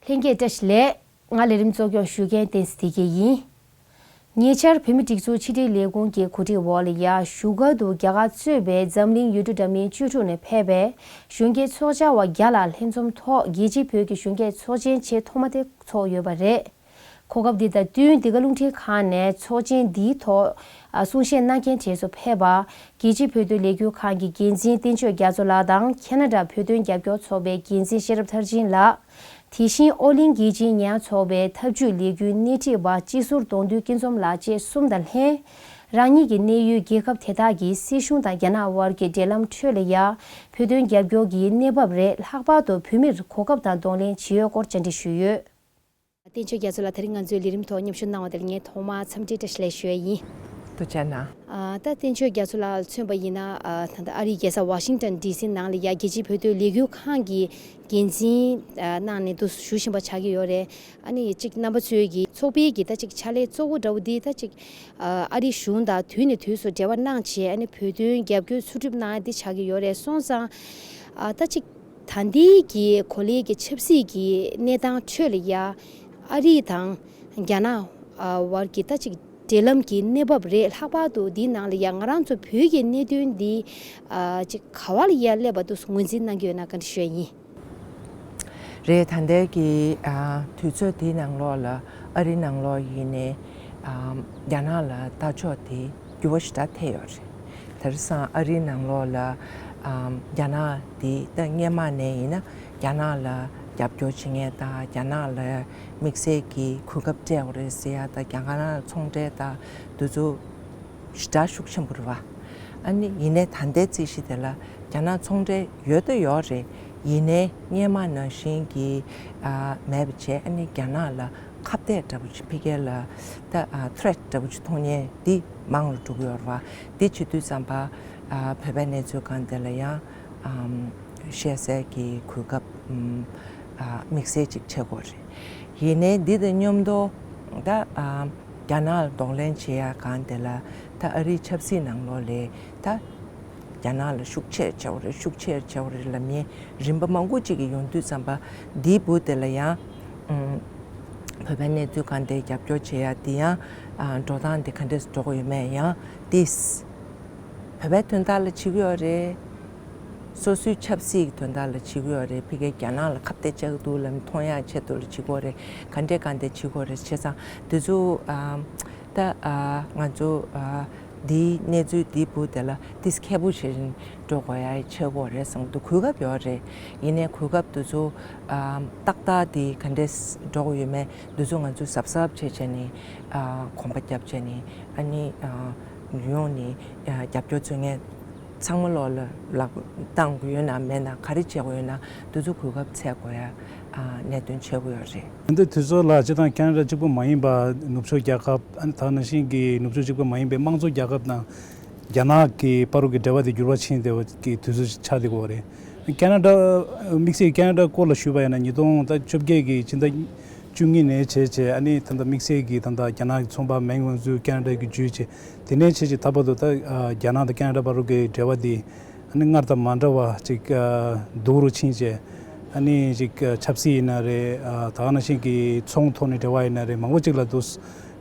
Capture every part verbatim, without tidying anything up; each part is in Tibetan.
ལྷན་རྒྱས་བཀྲ་ཤིས་བདེ་ལེགས། ང་ལས་རིམ་གཙོ་སྐྱོང་ཞུ་མཁན་བསྟན་འཛིན་བདེ་སྐྱིད་ཡིན། ཉེ་ཆར་བོད་མིའི་སྒྲིག་འཛུགས་ཕྱི་དྲིལ་ལས་ཁུངས་ཀྱི་གོ་སྒྲིག་འོག་ལ་ཡ་བཞུགས་སྒར་དུ་རྒྱ་གར་གཙོས་པའི་འཛམ་གླིང་ཡུལ་གྲུ་འདྲ་མིན་བཅུ་དྲུག་ནས་ཕེབས་པའི་གཞོན་སྐྱེས་ཚོགས་བཅར་བ་བརྒྱ་ལ་ལྷན་འཛོམས་ཐོག་རྒྱལ་སྤྱིའི་བོད་ཀྱི་གཞོན་སྐྱེས་ཚོགས་ཆེན་ཆེས་ཐོག་མ་དེ་ཚོགས་ཡོད་པ་རེད། གོ་སྐབས་འདི་དང་བསྟུན་འདི་ག་རླུང་འཕྲིན་ཁང་ནས་ཚོགས་ཆེན་འདིའི་ཐོག་གསུང་བཤད་གནང་མཁན་གྲས་སུ་ཕེབས་པ། རྒྱལ་སྤྱིའི་བོད་དོན་ལས་འགུལ་ཁང་གི་འགན་འཛིན་བསྟན་ཆོས་རྒྱ་མཚོ་ལགས་དང་ཁེ་ན་ཌ་བོད་དོན་རྒྱབ་སྐྱོར་ཚོགས་པའི་འགན་འཛིན་ཤེས་རབ་མཐར་ཕྱིན་ལགས། དེ་བཞིན་ཨོ་གླིང་རྒྱལ་སྤྱིའི་ཉེས་ཚོགས་པའི་འཐབ་ཇུས་ལས་འགུལ་སྣེ་ཁྲིད་པ་སྤྱི་ཟུར་གདོང་འདུས་སྐྱིད་འཛོམས་ལགས་བཅས་གསུམ་དང་ལྷན། རང་ཉིད་ཀྱི་གནས་ཡུལ་རྒྱལ་ཁབ་དེ་དག་གི་སྲིད་གཞུང་དང་རྒྱ་ནག་དབར་གྱི་འབྲེལ་ལམ་ཁྲོད་ལ་ཡ་བོད་དོན་རྒྱབ་སྐྱོར་གྱི་གནས་བབ་རེད། ལྷག་པར་དུ་བོད་མིར་གོ་སྐབས་དང་གདོང་ལེན་བྱེད་ཡུལ་སྐོར་བཅར་འདྲི་ཞུས་ཡོད། བསྟན་ཆོས་རྒྱ་མཚོ་ལགས་དེ་རིང་ང་ཚོའི་ལས་རིམ་ཐོག་མཉམ་ཞུགས་གནང་བ་དེར་ངས་ཐོག་མར་འཚམས་འདྲི་བཀྲ་ཤིས་བདེ་ལེགས་ཞུ་ཡ་ཡིན། ཐུགས་རྗེ་གནང་། ཨ། ད་བསྟན་ཆོས་རྒྱ་མཚོ་ལགས་མཚོན་པ་ཡིན་ན། ཨ། ད་ལྟ་ཨ་རིའི་རྒྱལ་ས་ཝ་ཤིང་ཊོན་ཌི་སི་ནང་ལ་ཡ་རྒྱལ་སྤྱིའི་བོད་དོན་ལས་འགུལ་ཁང་གི་འགན་འཛིན་གནང་ནས་འདུག་ཞུ་བཞིན་པ་ཆགས་ཀྱི་ཡོད་རེད། ཨ་ནི་གཅིག་རྣམ་པ་ཚོའི་གི་ཚོགས་པའི་གི་ད་གཅིག་ཕྱག་ལས་གཙོ་བོ་འདྲ་བོ་འདི་ད་གཅིག་ཨ་རིའི་གཞུང་དང་དུས་ནས་དུས་སུ་འབྲེལ་བ་གནང་བྱས། ཨ་ནི་བོད་དོན་རྒྱབ་སྐྱོར་འཚོལ་སྒྲུབ་གནང་ཡ་འདི་ཆགས་ཀྱི་ཡོད་རེད། སོང་ཙང་ཨ་ད་གཅིག་ད་ལྟའི་གི་གོ་ལའི་གི་ཆབ་སྲིད་ཀྱི་གནས་སྟངས་ཁྲོད་ལ་ཡ་ཨ་རི་དང་རྒྱ་ནག་ཨ་བར་གྱི་ད་ཅིག་འབྲེལ་ལམ་གྱི་གནས་བབ་རེད། ལྷག་པར་དུ་འདིའི་ནང་ལ་ཡ་ང་རང་ཚོ་བོད་ཀྱི་གནད་དོན་འདི་ཨ་ཅིག་ག་བ་ལ་ཡ་སླེབས་པ་འདུག་ངོས་འཛིན་གནང་གི་ཡོད་ན་བཀའ་འདྲི་ཞུ་ཡ་ཡིན། རེད། ད་ལྟའི་གི་ཨ་དུས་ཚོད་འདིའི་ནང་ལོགས་ལ་ཨ་རི་ནང་ལོགས་ཡིན་ནའི་ཨ་རྒྱ་ནག་ལ་ལྟ་ཕྱོགས་དེ་འགྱུར་བ་ཞེ་དྲག་ཐེབས་ཡོད་རེད། དེང་སང་ཨ་རིའི་ནང་ལོགས་ལ་ཨམ་རྒྱ་ནག་འདི་ད་སྔས་མ་ནས་ཡིན་ན་རྒྱ་ནག་ལ་རྒྱབ་སྐྱོར་བྱེད་མཁན་དང་རྒྱ་ནག་ལ་དམིགས་བསལ་གྱི་གོ་སྐབས་སྤྲད་དགོས་རེད་ཟེར་ཡ་དང་། རྒྱ་ནག་ལ་ཚོང་འབྲེལ་དང་འདི་ཚོ་ཞེ་དྲག་ཤུགས་ཆེན་པོ་རེད་བ། ཨ་ནི་ཡིན་ནའི་ད་ལྟའི་རྩིས་གཞི་དེ་ལ་རྒྱ་ནག་ཚོང་འབྲེལ་ཡོད་ད་ཡོད་རེད། ཡིན་ནའི་སྔས་མ་ནང་བཞིན་གྱི་ཨ་མེད་པ་བྱས། ཨ་ནི་རྒྱ་ནག་ལ་ཁ་གཏད་འདྲ་པོ་ཅིག་ཕ་གི་ལ་ད་ཨ་ཐི་རེ་ཊི་འདྲ་པོ་ཅིག་མཐོང་མཁན་འདི་མང་རུ་འགྲོ་གི་ཡོད་རེད་བ། འདི་བྱེད་དུས་ཙམ་པ་ཨ་བོད་པའི་གནས་ཚུལ་སྒང་དེ་ལ་ཡང་ཨམ་བཤད་སའི་གི་གོ་སྐབས་ཨམ་ཨ་དམིགས་བསལ་ཅིག་ཆགས་ཀྱི་ཡོད་རེད། ཡིན་ནའི་འདི་དང་མཉམ་དུ་ད་ཨ་རྒྱ་ནག་ལ་གདོང་ལེན་བྱེད་ཡ་སྒང་དེ་ལ་ད་ཨ་རིའི་ཆབ་སྲིད་ནང་ལོགས་ལ་ད་རྒྱ་ནག་ལ་ཤུགས་ཆེར་བྱས་པ་རེད། ཤུགས་ཆེར་བྱས་པ་རེད་ལབ་མཁན་རིམ་པ་མང་པོ་ཅིག་གི་ཡོང་དུས་ཙམ་པ་འདིའི་བུ་དེ་ལ་ཡང་ཨུམ་བོད་པའི་གནས་ཚུལ་སྒང་དེ་རྒྱབ་སྐྱོར་བྱེད་ཡ་འདི་ཡང་ཨ་འགྲོ་སྟངས་འདི་ག་འདྲས་འགྲོ་གི་ཡོད་མེད་ཡང་ཏིས་བོད་པའི་དོན་དག་ལ་བྱེད་ཀྱི་ཡོད་རེད། སོ་སོའི་ཆབ་སྲིད་ཀྱི་དོན་དག་ལ་བྱེད་ཀྱི་ཡོད་རེད། ཕ་གིའི་རྒྱ་ནག་ལ་ཁ་གཏད་བཅག་གི་འདུག་ལབ་མཐོང་ཡག་ཆེད་དུ་ལ་བྱེད་ཀྱི་ཡོད་རེད། ག་འདྲས་ག་འདྲས་བྱེད་ཀྱི་ཡོད་རེད། བྱས་ཙང་དེ་ཚོ་ཨ་ད་ཨ་ང་ཚོ་ཨ་འདིའི་གནས་ཚུལ་འདིའི་བུ་དེ་ལ་ཏིས་མཁས་པོ་བྱེད་བཞིན་འགྲོ་དགོས་ཡ་ཆེ་གོ་རེད་བསམ་གྱི་འདུག་གོ་སྐབས་ཡོད་རེད། ཡིན་ནའི་གོ་སྐབས་དེ་ཚོ་ཨ་ཏག་ཏག་དེ་ག་འདྲས་འགྲོ་གི་ཡོད་མེད་དེ་ཚོ་ང་ཚོ་གཟབ་གཟབ་བྱས་བྱས་ནས་ཨ་གོམ་པ་བརྒྱབ་བྱས་ནས་ཨ་ནི་ཨ་ཡོང་ནས་ཨ་རྒྱབ་སྐྱོར་བྱེད་མཁན་ཚང་མ་ལོག་ལ་ལག་བཏང་དགོས་ཡོད་ན་མེད་ན་ག་རེ་བྱེད་དགོས་ཡོད་ན་དེ་ཚོ་གོ་སྐབས་འཚོལ་དགོས་ཡ་ཨ་གནད་དོན་ཆེ་བོ་ཡོད་རེད། འདི་དུས་ཚོད་ལ་སྤྱིར་བཏང་ཁེ་ན་ཌ་གཅིག་པུ་མ་ཡིན་པ་ནུབ་ཕྱོགས་རྒྱལ་ཁབ། ཨ་ནི་ད་ག་ནང་བཞིན་གྱི་ནུབ་ཕྱོགས་གཅིག་པུ་མ་ཡིན་པའི་དམངས་གཙོ་རྒྱལ་ཁབ་དང་རྒྱ་ནག་གི་བར་གྱི་འབྲེལ་བ་དེ་འགྱུར་བ་ཕྱིན་བསྡད་པ་གི་དུས་ཚོད་ཆགས་བསྡད་ཀྱི་ཡོད་རེད། ཁེ་ན་ཌ་དམིགས་བསལ་ཁེ་ན་ཌ་སྐོར་ལ་ཞུས་པ་ཡིན་ན་ཉིས་སྟོང་ད་བཅོ་བརྒྱད་ཀྱི་ཕྱི་ཟླ་བཅུ་གཉིས་ནས་བྱས་བྱས། ཨ་ནི་ད་ལྟ་དམིགས་བསལ་གྱི་ད་ལྟ་རྒྱ་ནག་གི་ཚོང་པ་མེང་ཝང་ཙུའུ་ཁེ་ན་ཌ་གི་བརྒྱུད་བྱས། དེ་ནས་བྱས་བྱས་ད་བར་དུ་ད་ཨ་རྒྱ་ནག་དང་ཁེ་ན་ཌ་བར་གྱི་འབྲེལ་བ་འདི་ཨ་ནི་སྔར་དང་མ་འདྲ་བ་ཅིག་ཨ་སྡུག་རུ་ཕྱིན་བྱས། ཨ་ནི་ཅིག་ཨ་ཆབ་སྲིད་ཡིན་ན་རེད། ཨ་ད་ག་ནང་བཞིན་གྱི་ཚོང་ཐོག་ནས་འབྲེལ་བ་ཡིན་ན་རེད། མང་པོ་ཅིག་ལ་དུ་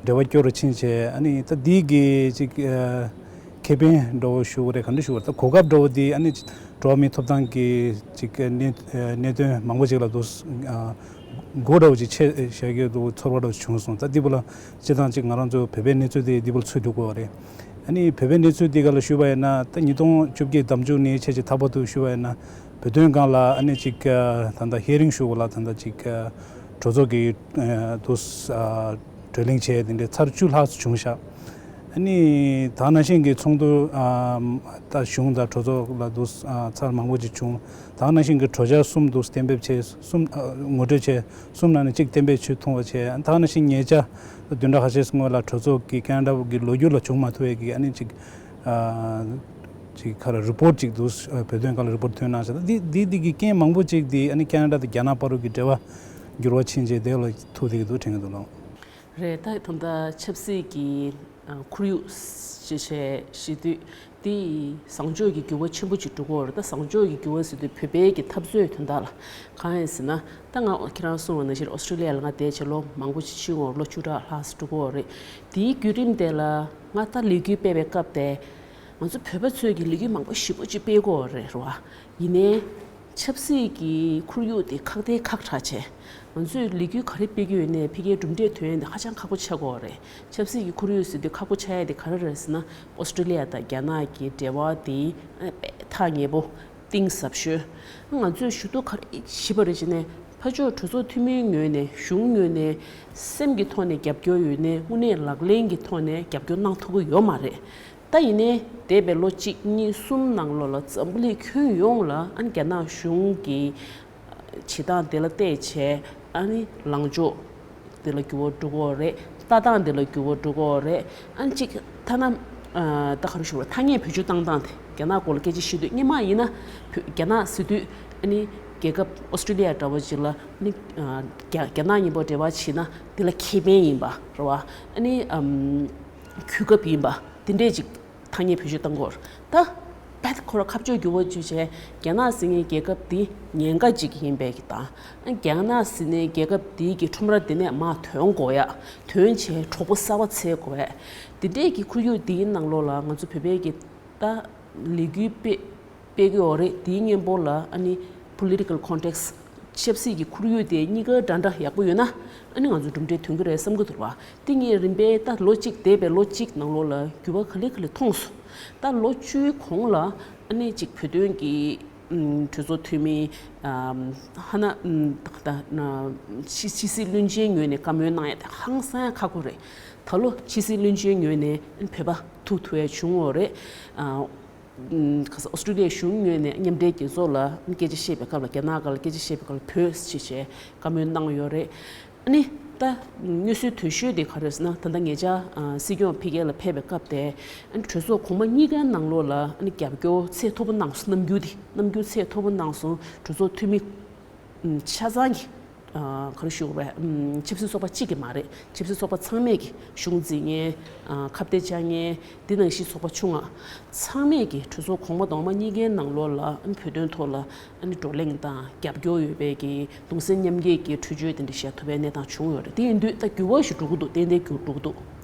འབྲེལ་བ་སྐྱོ་རུ་ཕྱིན་བྱས། ཨ་ནི་ད་འདི་གི་ཅིག་ཨ་ཁེ་ཕན་འདྲ་བོ་ཞུ་དགོས་རེད། ག་འདྲ་ཞུ་དགོས་རེད། ད་གོ་སྐབས་འདྲ་བོ་འདི་ཨ་ནི་འགྲོ་བ་མིའི་ཐོབ་ཐང་གི་ཅིག་གནད་གནད་དོན་མང་པོ་ཅིག་ལ་དུ་ཨ་སྒོ་འདྲ་བོ་ཅིག་ཕྱེ་བཞག་གི་འདུག་ཚོར་བ་འདྲ་བོ་བྱུང་སོང་། ད་འདི་བོ་ལ་སྤྱིར་བཏང་ཅིག་ང་རང་ཚོ་བོད་པའི་གནས་ཚུལ་དེ་འདི་བོ་ལ་ཚུད་འདུག་གོ་རེད། ཨ་ནི་བོད་པའི་གནས་ཚུལ་འདི་ག་ལ་ཞུས་པ་ཡིན་ན། ད་ཉིས་སྟོང་བཅོ་བརྒྱད་ཟླ་མཇུག་ནས་བྱས་བྱས་ད་བར་དུ་ཞུས་པ་ཡིན་ན། བོད་དོན་སྒང་ལ་ཨ་ནི་ཅིག་ད་ལྟ་ཧི་ཡ་རིང་ཞུ་དགོས་ལ། ད་ལྟ་ཅིག་གྲོས་ཚོགས་ཀྱི་དུ་གྲོས་གླེང་བྱས་དེ་འདྲའི་ཚར་བཅུ་ལྷག་ཙམ་བྱུང་ཤག་ཨ་ནི་ད་ག་ནང་བཞིན་གྱི་ཚོགས་འདུ་ཨ་ད་གཞུང་དང་གྲོས་ཚོགས་ལ་དུ་ཨ་ཚར་མང་པོ་ཅིག་བྱུང་། ད་ག་ནང་བཞིན་གྱི་གྲོས་འཆར་གསུམ་དུ་གཏན་འབེབས་བྱས། གསུམ་ཨ་ངོ་སྤྲོད་བྱས། གསུམ་ནང་ནས་གཅིག་གཏན་འབེབས་བྱེད་ཐུབ་པ་བྱས། ད་ག་ནང་བཞིན་ཉེ་ཆར་བདུན་ཕྲག་ཁ་ཤས་སྔོན་ལ་གྲོས་ཚོགས་ཀྱི་ཁེ་ན་ཌ་གི་ལོ་རྒྱུས་ལ་བྱུང་མ་ཐུབ་པའི་གི་ཨ་ནི་ཅིག་ཨ་ཅིག་ག་རེ་རི་པོར་ཊི་ཅིག་དུ་བོད་དོན་སྒང་ལ་རི་པོར་ཊི་ཐོན་གནང་ཤག་འདི་འདི་འདི་གི་རྐྱེན་མང་པོ་ཅིག་འདི་ཨ་ནི་ཁེ་ན་ཌ་དང་རྒྱ་ནག་བར་གྱི་འབྲེལ་བ་འགྱུར་བ་ཕྱིན་རྗེས་དེ་ལ་ཐུག་བསྡད་ཀྱི་འདུག་དྲན་གྱི་འདུག་ལགས། རེད། ད་ད་ལྟ་ཆབ་སྲིད་ཀྱི་ ཁོར་ཡུག་ཞེས་བྱས་ཞེས་དུས་དེ་བཟང་ཕྱོགས་ཀྱི་འགྱུར་བ་ཆེན་པོ་ཅིག་འགྲོ་གི་ཡོད་རེད། ད་བཟང་ཕྱོགས་ཀྱི་འགྱུར་བ་ཟེར་དུས་བོད་པའི་གི་འཐབ་རྩོད་དོན་དག་ལ་གང་ཡིན་ཟེར་ན། ད་ང་ཁྱེད་རང་གསུངས་པ་ནང་བཞིན་ཨོ་སི་ཀྲི་ལི་ཡ་ལ་ང་བསྡད་བྱས་ལོ་མང་པོ་ཅིག་ཕྱིན་ཡོད་རེད། ལོ་བཅུ་ཕྲག་ལྷག་ཙམ་འགྲོ་གི་ཡོད་རེད། དེའི་བརྒྱུད་རིམ་དེ་ལ་ང་ད་ལས་འགུལ་སྤེལ་བའི་སྐབས་དེ་ང་ཚོ་བོད་པ་ཚོས་ཀྱི་ལས་འགུལ་མང་པོ་ཞེ་པོ་ཅིག་སྤེལ་གྱི་ཡོད་རེད་རེད་བ། ཡིན་ནའི་ཆབ་སྲིད་ཀྱི་ཁོར་ཡུག་དེ་ཁག་དེ་ཁག་དྲགས་བྱས། ང་ཚོས་ལས་འགུལ་ག་རེ་སྤེལ་གྱི་ཡོད་ནའི་ཕ་གིའི་གྲུབ་འབྲས་ཐོན་ཡ་དེ་ཧ་ཅང་ཁག་པོ་ཆགས་ཀྱི་ཡོད་རེད། ཆབ་སྲིད་ཀྱི་ཁོར་ཡུག་ཟེར་དུས་ཁག་པོ་ཆགས་ཡ་དེ་ག་རེ་རེད་ཟེར་ན། ཨོ་སི་ཀྲི་ལི་ཡ་དང་རྒྱ་ནག་གི་འབྲེལ་བ་དེ་ཨ་དཔེ་ཐག་ཉེ་པོ་གཏིང་ཟབ་ཤོས། ང་ཚོས་ཞུ་གཏུག་ག་རེ་བྱེད་པ་རེད་ཅེ་ནས་ཕར་ཕྱོགས་གྲོས་ཚོགས་འཐུས་མིའི་ངོས་ནས་གཞུང་ངོས་ནས་སེམས་ཀྱི་ཐོག་ནས་རྒྱབ་སྐྱོར་ཡོད་ནའི་དངོས་གནས་ལག་ལེན་གྱི་ཐོག་ནས་རྒྱབ་སྐྱོར་གནང་ཐུབ་ཀྱི་ཡོད་མ་རེད། ད་ཡིན་ནའི་འདས་པའི་ལོ་གཅིག་གཉིས་གསུམ་ནང་ལོགས་ལ་འཛམ་བུ་གླིང་ཁྱོན་ཡོངས་ལ་ཨ་ནི་རྒྱ་ནག་གཞུང་གི་བྱེད་སྟངས་དེ་ལ་བལྟས་བྱས་ཨ་ནི་ལངས་ཕྱོགས་དེ་ལ་འགྱུར་བ་འགྲོ་གི་ཡོད་རེད། ལྟ་སྟངས་དེ་ལ་འགྱུར་བ་འགྲོ་གི་ཡོད་རེད། ཨ་ནི་གཅིག་ཐ་ན་ཨ་ད་ག་རེ་ཞུ་དགོས་རེད། ཐ་སྙད་བེད་སྤྱོད་བཏང་སྟངས་དེ་རྒྱ་ནག་སྐོར་ལ་སྐད་ཆ་བཤད་དུས་སྔོན་མ་ཡིན་ན་བོད་རྒྱ་ནག་ཟེར་དུས་ཨ་ནི་རྒྱལ་ཁབ་ཨོ་སི་ཀྲི་ལི་ཡ་འདྲ་བོ་ཅིག་ལ་ཨ་ནི་ཨ་རྒྱ་རྒྱ་ནག་མཉམ་པོ་འབྲེལ་བ་བྱེད་ན་དེ་ལ་ཁེ་ཕན་ཡིན་པ་རེད་བ། ཨ་ནི་ཨམ། གོ་སྐབས་ཡིན་པ་དེ་འདྲས་ཅིག་ཐ་སྙད་བེད་སྤྱོད་བཏང་གི་ཡོད་རེད། ད་བད་ཁོ་ར་ཁ་ཕྱོགས་འགྱུར་བ་བཅུག་བྱས་རྒྱ་ནག་ཟེར་མཁན་རྒྱལ་ཁབ་འདི་ཉེན་ཁ་ཅིག་ཡིན་པའི་གི་དང་། རྒྱ་ནག་ཟེར་མཁན་རྒྱལ་ཁབ་འདི་གི་ཁྲོམ་ར་འདི་ནས་མར་ཐོན་དགོས་ཡ། ཐོན་བྱས་གྲོགས་པོ་གསར་པ་འཚོལ་དགོས་ཡ། དེ་འདྲས་ཀྱི་ཁོར་ཡུག་འདིའི་ནང་ལོགས་ལ་ང་ཚོ་བོད་པའི་གི་ད་ལས་འགུལ་སྤེལ་སྤེལ་གི་ཡོད་རེད། དེའི་སྔོན་པོ་ལ་ཨ་ནི་political context ཆབ་སྲིད་ཀྱི་ཁོར་ཡུག་དེ་གཉིས་ཀ་འདྲ་འདྲ་ཡག་པོ་ཡོད་ན་ཨ་ནི་ང་ཚོ་གྲུབ་འབྲས་ཐོན་གི་རེད་བསམ་གི་འདུག་བ། དེ་ངས་རིམ་པས་ད་ལོ་གཅིག་འདས་པའི་ལོ་གཅིག་ནང་ལོགས་ལ་འགྱུར་བ་ག་ལེ་ག་ལེ་མཐོང་སོང་། ད་ལོ་བཅུའི་གོང་ལ་ཨ་ནི་ཅིག་བོད་དོན་གྱི་ཨམ་གྲོས་ཚོགས་འཐུས་མི་ཨམ་ཧ་ན་ཨམ་ད་ད་ན་ཕྱི་ཕྱི་སྲིད་བློན་ཆེན་ངོས་ནས་བཀའ་མོལ་གནང་ཡ་དེ་ཧང་སང་ཡ་ཁག་པོ་རེད། ད་ལོ་ཕྱི་སྲིད་བློན་ཆེན་ངོས་ནས་ཨ་ནི་བོད་པ་ཐུག་ཐུབ་ཡ་བྱུང་ཡོད་རེད། ཨ། ཁ་སང་ཨོ་སི་ཀྲི་ལི་ཡའི་གཞུང་ངོས་ནས་མཉམ་འབྲེལ་རྒྱལ་ཚོགས་ལ་སྐད་ཆ་བཤད་པའི་སྐབས་ལ་རྒྱ་ནག་སྒང་ལ་སྐད་ཆ་བཤད་པའི་སྐབས་ལ་བོད་ཟེར་བྱས་བཀའ་མོལ་གནང་ཡོད་རེད། ཨ་ནི་ད་དངོས་སུ་དོད་ཤོས་དེ་ག་རེ་ཟེར་ན། ད་ལྟ་ངེད་ཅག་ཨ་སྲིད་སྐྱོང་ཕ་གི་ལ་ཕེབས་པའི་སྐབས་དེ་ཨ་ནི་གྲོས་ཚོགས་གོང་མ་གཉིས་ཀའི་ནང་ལོགས་ལ་ཨ་ནི་རྒྱབ་སྐྱོར་ཚད་མཐོ་པོ་གནང་སོང་། རྣམ་འགྱུར་དེ་རྣམ་འགྱུར་ཚད་མཐོ་པོ་གནང་སོང་། གྲོས་ཚོགས་འཐུས་མི་ཆ་ཚང་གི་ཨ་ག་རེ་ཞུ་དགོས་རེད། ཨམ་ཆབ་སྲིད་ཚོགས་པ་གཅིག་གི་མ་རེད། ཆབ་སྲིད་ཚོགས་པ་ཚང་མས་ཀྱི་གཞུང་འཛིན་མཁན་ཨ་ཁ་གཏད་བཅག་མཁན་འདི་ནང་བཞིན་ཚོགས་པ་ཆུང་ང་ཚང་མས་ཀྱི་གྲོས་ཚོགས་གོང་མ་དང་འོག་མ་གཉིས་ཀའི་ནང་ལོགས་ལ་ཨ་ནི་བོད་དོན་ཐོག་ལ་ཨ་ནི་བགྲོ་གླེང་དང་རྒྱབ་སྐྱོར་ཡོད་པའི་གི་གདུང་སེམས་མཉམ་སྐྱེད་ཀྱི་གྲོས་ཆོད་དེ་འདྲ་བཞག་ཐུབ་པའི་གནས་སྟངས་བྱུང་ཡོད་རེད། དེ་ཡིན་དུས་ད་འགྱུར་བ་ཞིག་འགྲོ་གི་འདུག་ཏན་ཏན་འགྱུར་འགྲོ་གི་འདུག་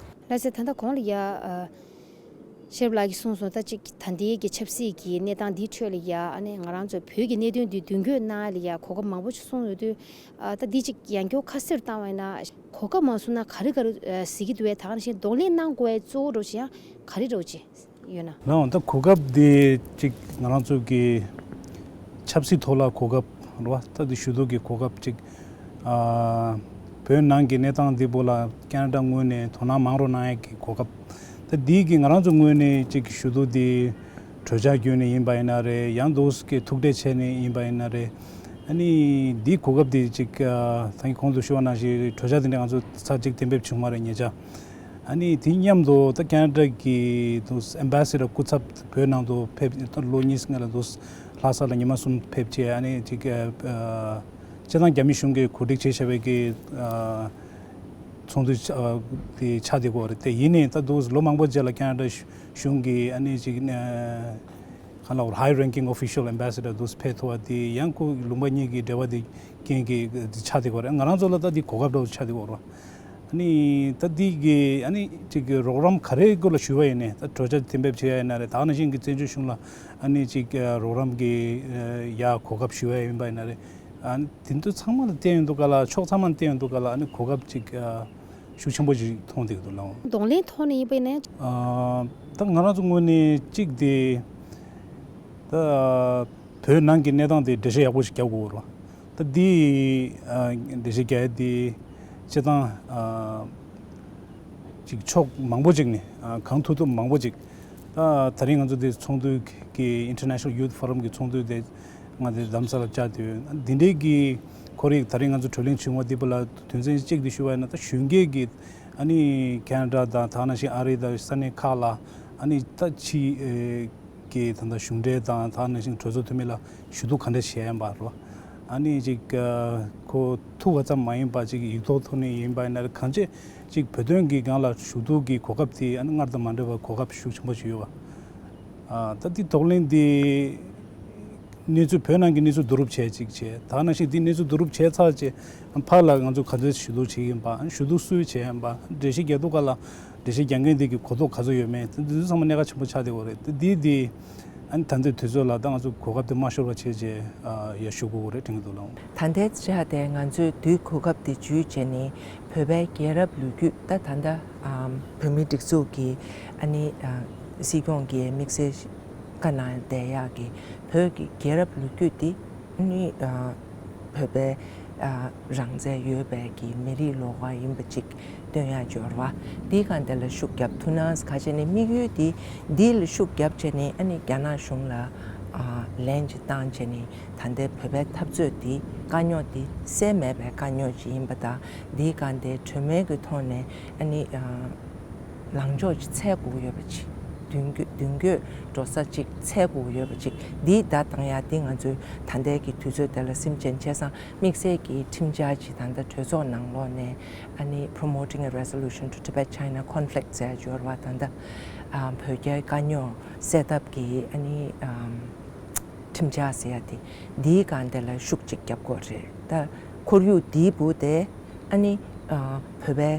ལགས་སེ། ད་ལྟ་གོང་ལ་ཡ་ཨ། ཤེས་རབ་ལགས་ཀྱིས་གསུངས་སོང་། ད་ཅིག་ད་ལྟའི་གི་ཆབ་སྲིད་ཀྱི་གནས་སྟངས་འདིའི་ཁྲོད་ལ་ཡ་ཨ་ནི་ང་རང་ཚོ་བོད་ཀྱི་གནད་དོན་འདི་མདུན་སྐྱོད་གནང་ཡ་ལ་ཡ་གོ་སྐབས་མང་པོ་ཞིག་གསུངས་ཡོད་དུས། ཨ་ད་འདི་ཅིག་ཡང་བསྐྱར་ཁ་གསལ་བཏང་བ་ཡིན་ན་གོ་སྐབས་མ་བཟུང་ན་ག་རེ་ག་རེ་ཨ་གཟིགས་ཀྱི་འདུག་བས། ད་ག་ནང་བཞིན་གདོང་ལེན་གནང་དགོས་པའི་གཙོ་བོ་འདྲ་བོ་ཅིག་ཡང་ག་རེ་འདྲ་བོ་ཅིག་ཡོད་ན། ལགས་འོང་། ད་གོ་སྐབས་འདི་ཅིག་ང་རང་ཚོ་གི་ཆབ་སྲིད་ཐོག་ལ་གོ་སྐབས་རེད་བ། ད་འདི་ཞུ་གཏུག་གི་གོ་སྐབས་ཅིག་ཨ་བོད་ནང་གི་གནས་སྟངས་འདི་པོ་ལ་ཁེ་ན་ཌ་ངོས་ནས་དོ་སྣང་མང་རུ་གནང་ཡས་ཀྱི་གོ་སྐབས། ད་འདི་གི་ང་རང་ཚོ་ངོས་ནས་ཅིག་ཞུ་གཏུག་འདི་གྲོས་འཆར་བརྒྱུད་ནས་ཡིན་པ་ཡིན་ན་རེད། ཡང་འདུག་གི་ཐུག་འཕྲད་བྱས་ནས་ཡིན་པ་ཡིན་ན་རེད། ཨ་ནི་འདི་གོ་སྐབས་འདི་ཅིག་ཨ་ད་གིན་གོང་དུ་ཞུ་བ་ནང་བཞིན་གྲོས་འཆར་འདི་འདྲ་ང་ཚོ་ཚར་གཅིག་གཏན་འབེབས་བྱུང་བ་རེད་ཉེ་ཆར། ཨ་ནི་དེ་མཉམ་དུ་ད་ཁེ་ན་ཌ་གི་འདུག་ཨེམ་བྷ་སི་ཌར་སྐུ་ཚབ་བོད་ནང་དུ་ཕེབས། ད་ལོ་གཉིས་སྔོན་ལ་འདུག་ལྷ་ས་ལ་ཉི་མ་གསུམ་ཕེབས་བྱས། ཨ་ནི་ཅིག་ཨ་སྤྱིར་བཏང་རྒྱ་མི་གཞུང་གིས་གོ་སྒྲིག་བྱས་བཞག་པའི་གི་ཨ་ཚོགས་འདུ་ཨ་དེ་ཆགས་བསྡད་ཀྱི་ཡོད་རེད། དེ་ཡིན་ནའི་ད་འདུག་ལོ་མང་པོ་རྗེས་ལ་ཁེ་ན་ཌ་གཞུང་གིས་ཨ་ནི་ཅིག་ཨ་གང་ལབ་དགོས་རེད། ཧའི་རེང་ཀིང་ཨོ་ཕི་ཤལ་ཨེམ་བྷ་སི་ཌར་འདུག་ཕེབས་ཐུབ་པ་དེ་ཡང་ཁོ་ལུང་པ་གཉིས་ཀྱི་འབྲེལ་བ་དེ་རྐྱེན་གྱིས་དེ་ཆགས་བསྡད་ཀྱི་ཡོད་རེད། ང་རང་ཚོ་ལ་ད་དེ་གོ་སྐབས་འདྲ་བོ་ཆགས་བསྡད་ཀྱི་ཡོད་རེད། ཨ་ནི་ད་འདི་གི་ཨ་ནི་ཅིག་གི་རོགས་རམ་ག་རེའི་སྐོར་ལ་ཞུ་བ་ཡིན་ནའི། ད་གྲོས་འཆར་གཏན་འབེབས་བྱེད་ཡ་ཡིན་ན་རེད། ད་ག་ནང་བཞིན་གྱི་བཙན་བྱོལ་གཞུང་ལ་ཨ་ནི་ཅིག་རོགས་རམ་གྱི་ཡ་གོ་སྐབས་ཞུ་བ་ཡིན་པ་ཡིན་ན་རེད། ཨ་ནི་དེ་ཚོ་ཚང་མ་ལ་བརྟེན་ཡོང་དུས་ག་ལ། ཕྱོགས་ཚང་མ་ལ་བརྟེན་ཡོང་དུས་ག་ལ་ཨ་ནི་གོ་སྐབས་ཅིག་ཤུགས་ཆེན་པོ་ཞིག་མཐོང་བསྡད་ཀྱི་འདུག་ལགས། གདོང་ལེན་ཐོག་ནས་ཡིན་པ་ཡིན་ན། ཨ་ད་ང་རང་ཚོ་ངོས་ནས་གཅིག་དེ་ད་བོད་ནང་གི་གནས་སྟངས་དེ་འགྲེལ་བཤད་ཡག་པོ་ཞིག་རྒྱག་དགོས་རེད་བ། ད་འདི་ཨ་འགྲེལ་བཤད་རྒྱག་ཡ་དེ་སྤྱིར་བཏང་ཨ་ཅིག་ཕྱོགས་མང་པོ་ཅིག་ནས་ཨ་གང་ཐུབ་ཐུབ་མང་པོ་ཅིག་ད་ད་རིང་ང་ཚོ་དེ་ཚོགས་འདུ་གི་International Youth Forum གི་ཚོགས་འདུ་དེ་ང་དེ་རྡ་རམ་ས་ལར་བཅར་དུས། འདི་འདྲའི་གི་ཁོར་ཡུག་ད་རིང་ང་ཚོ་བགྲོ་གླེང་བྱུང་བ་འདི་པོ་ལ་དོན་ཚན་གཅིག་དེ་ཞུ་བ་ཡིན་ན། ད་གཞོན་སྐྱེས་ཀྱི་ཨ་ནི་ཁེ་ན་ཌ་དང་ད་ག་ནང་བཞིན་ཨ་རི་དང་ས་གནས་ཁག་ལ་ཨ་ནི་ད་ཕྱི་ཨེ་གི་ད་ལྟ་གཞུང་འབྲེལ་དང་ད་ག་ནང་བཞིན་གྲོས་ཚོགས་འཐུས་མི་ལ་ཞུ་གཏུག་ག་འདྲ་བྱས་ཡིན་པ་རེད་བ། ཨ་ནི་ཅིག་ཨ་ཁོ་ཐུག་པ་ཙམ་མ་ཡིན་པ་ཅིག་ཡིག་ཐོག་ཐོག་ནས་ཡིན་པ་ཡིན་ན་རེད། གང་ཅི་ གཅིག་བོད་དོན་གྱི་སྒང་ལ་ཞུ་གཏུག་གི་གོ་སྐབས་དེ་ཨ་ནི་སྔར་དང་མ་འདྲ་བར་གོ་སྐབས་ཤུགས་ཆེན་པོ་ཞིག་ཡོད་པ། ཨ་ད་འདི་གདོང་ལེན་འདི་གནས་ཚུལ་བོད་ནང་གི་གནས་ཚུལ་བསྡུ་རུབ་བྱས་གཅིག་བྱས། ད་ནང་བཞིན་འདི་གནས་ཚུལ་བསྡུ་རུབ་བྱས་ཚར་རྗེས་ཕར་ལ་ང་ཚོ་ག་ཚོད་ཞུ་གཏུག་བྱེད་ཀྱི་ཡིན་པ། ཞུ་གཏུག་སུས་བྱས་ཡིན་པ། འགྲེལ་བཤད་རྒྱག་དུས་སྐབས་ལ་འགྲེལ་བཤད་རྒྱག་མཁན་འདི་གི་གོ་རྟོགས་ག་ཚོད་ཡོད་མེད། འདི་ཚོ་ཚང་མ་གནད་འགག་ཆེན་པོ་ཆགས་བསྡད་ཡོད་རེད། འདི་འདི་ཨ་ནི་ད་ལྟའི་དུས་ཚོད་ལ་ད་ང་ཚོ་གོ་སྐབས་དེ་མ་ཤོར་བ་བྱས་རྗེས་ཡར་ཞུ་དགོས་ཀྱི་རེད་དྲན་གྱི་འདུག་ལགས། ད་ལྟའི་ཆར་དེ་ང་ཚོས་དུས་གོ་སྐབས་དེ་བརྒྱུད་བྱས་ནས་བོད་པའི་རྒྱལ་རབས་ལོ་རྒྱུས། ད་ད་ལྟ་བོད་མིའི་སྒྲིག་འཛུགས་ཀྱི་ཨ་ནི་སྲིད་སྐྱོང་གི་དམིགས་བསལ་བཀའ་གནང་བསྡད་ཡག་གི་བོད་ཀྱི་རྒྱལ་རབས་ལོ་རྒྱུས་དེ་ཨ་ནི། བོད་པའི་རང་བཙན་ཡོད་པའི་གི་མི་རིགས་ལོགས་ཀ་ཡིན་པ་ཅིག་སྟོན་ཡ་འབྱོར་བ། འདིའི་སྒང་དེ་ལ་ཤུགས་རྒྱབ་ཐུབ་ན་ཁ་ཆེ་ནས་དམིགས་ཡུལ་འདི་འདི་ལ་ཤུགས་རྒྱབ་བྱས་ནས་ཨ་ནི་རྒྱ་ནག་གཞུང་ལ་ལན་ཅིག་བཏང་བྱས་ནས་ད་ལྟའི་བོད་པའི་འཐབ་རྩོད་འདི་དཀའ་རྙོག་འདི་སེལ་མེད་པའི་དཀའ་རྙོག་ཅིག་ཡིན་པ་དང་། འདིའི་སྒང་དེ་གྲོས་མོལ་གྱི་ཐོག་ནས་ཨ་ནི། ལངས་ཕྱོགས་ཅིག་འཚོལ་དགོས་ཀྱི་ཡོད་པ་ཅིག་མདུན་སྐྱོད་མདུན་སྐྱོད་འགྲོ་ས་ཅིག་འཚོལ་དགོས་ཀྱི་ཡོད་པ་ཅིག་འདི་བརྡ་བཏང་ཡ་འདི་ང་ཚོའི་ད་ལྟའི་གི་དུས་ཚོད་དེ་ལ་སེམས་ཅན་བྱས་ཙང་དམིགས་བསལ་གྱི་ཁྲིམས་འཆར་ཅིག་ད་ལྟ་གྲོས་ཚོགས་ནང་ལོགས་ནས་ཨ་ནི་Promoting a Resolution to Tibet-China Conflict ཟེར་འབྱོར་བ། ད་ལྟ་བོད་རྒྱའི་དཀའ་རྙོག་སེལ་ཐབས་ཀྱི་ཨ་ནི། ཁྲིམས་འཆར་ཟེར་ཡ་དེ་འདིའི་སྒང་དེ་ལ་ཤུགས་ཅིག་རྒྱབ་དགོས་རེད། ད་ཁོར་ཡུག་འདིའི་བུ་དེ་ཨ་ནི་བོད་པའི་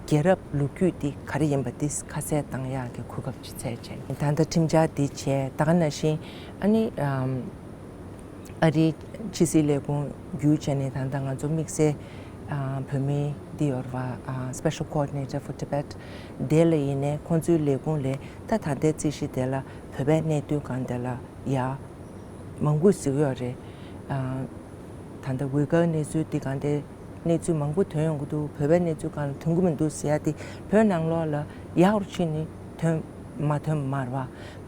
རྒྱལ་རབས་ལོ་རྒྱུས་འདི་ག་རེ་ཡིན་པ་འདི་ཁ་གསལ་བཏང་ཡག་གི་གོ་སྐབས་ཅིག་འཚོལ་བྱས། ད་ལྟ་ཁྲིམས་འཆར་འདི་བྱས། ད་ག་ནང་བཞིན་ཨ་ནི་ཨ་རིའི་ཕྱི་སྲིད་ལས་ཁུངས་བརྒྱུད་བྱས་ནས་ད་ལྟ་ང་ཚོ་དམིགས་བསལ་བོད་མི་འདི་ཡོད་རེད་པ། Special Coordinator for Tibet དེ་ལ་ཡིན་ནའི་ཁོང་ཚོའི་ལས་ཁུངས་ལས་ད་ད་ལྟའི་རྩིས་གཞི་དེ་ལ་བོད་པའི་གནད་དོན་སྒང་དེ་ལ་ཡ་མང་པོ་ཞིག་ཡོད་རེད། ཨ་ད་ལྟ་ཝི་གར་གནས་ཚུལ་འདི་སྒང་དེ་གནས་ཚུལ་མང་པོ་ཐོན་ཡོང་གི་འདུག་བོད་པའི་གནས་ཚུལ་སྒང་ལ་ཐོན་གྱི་མི་འདུག་ཟེར་ཡ་དེ་བོད་ནང་ལོགས་ལ་ཡག་རུ་ཕྱིན་ནས་ཐོན་མ་ཐོན་མ་རེད་པ།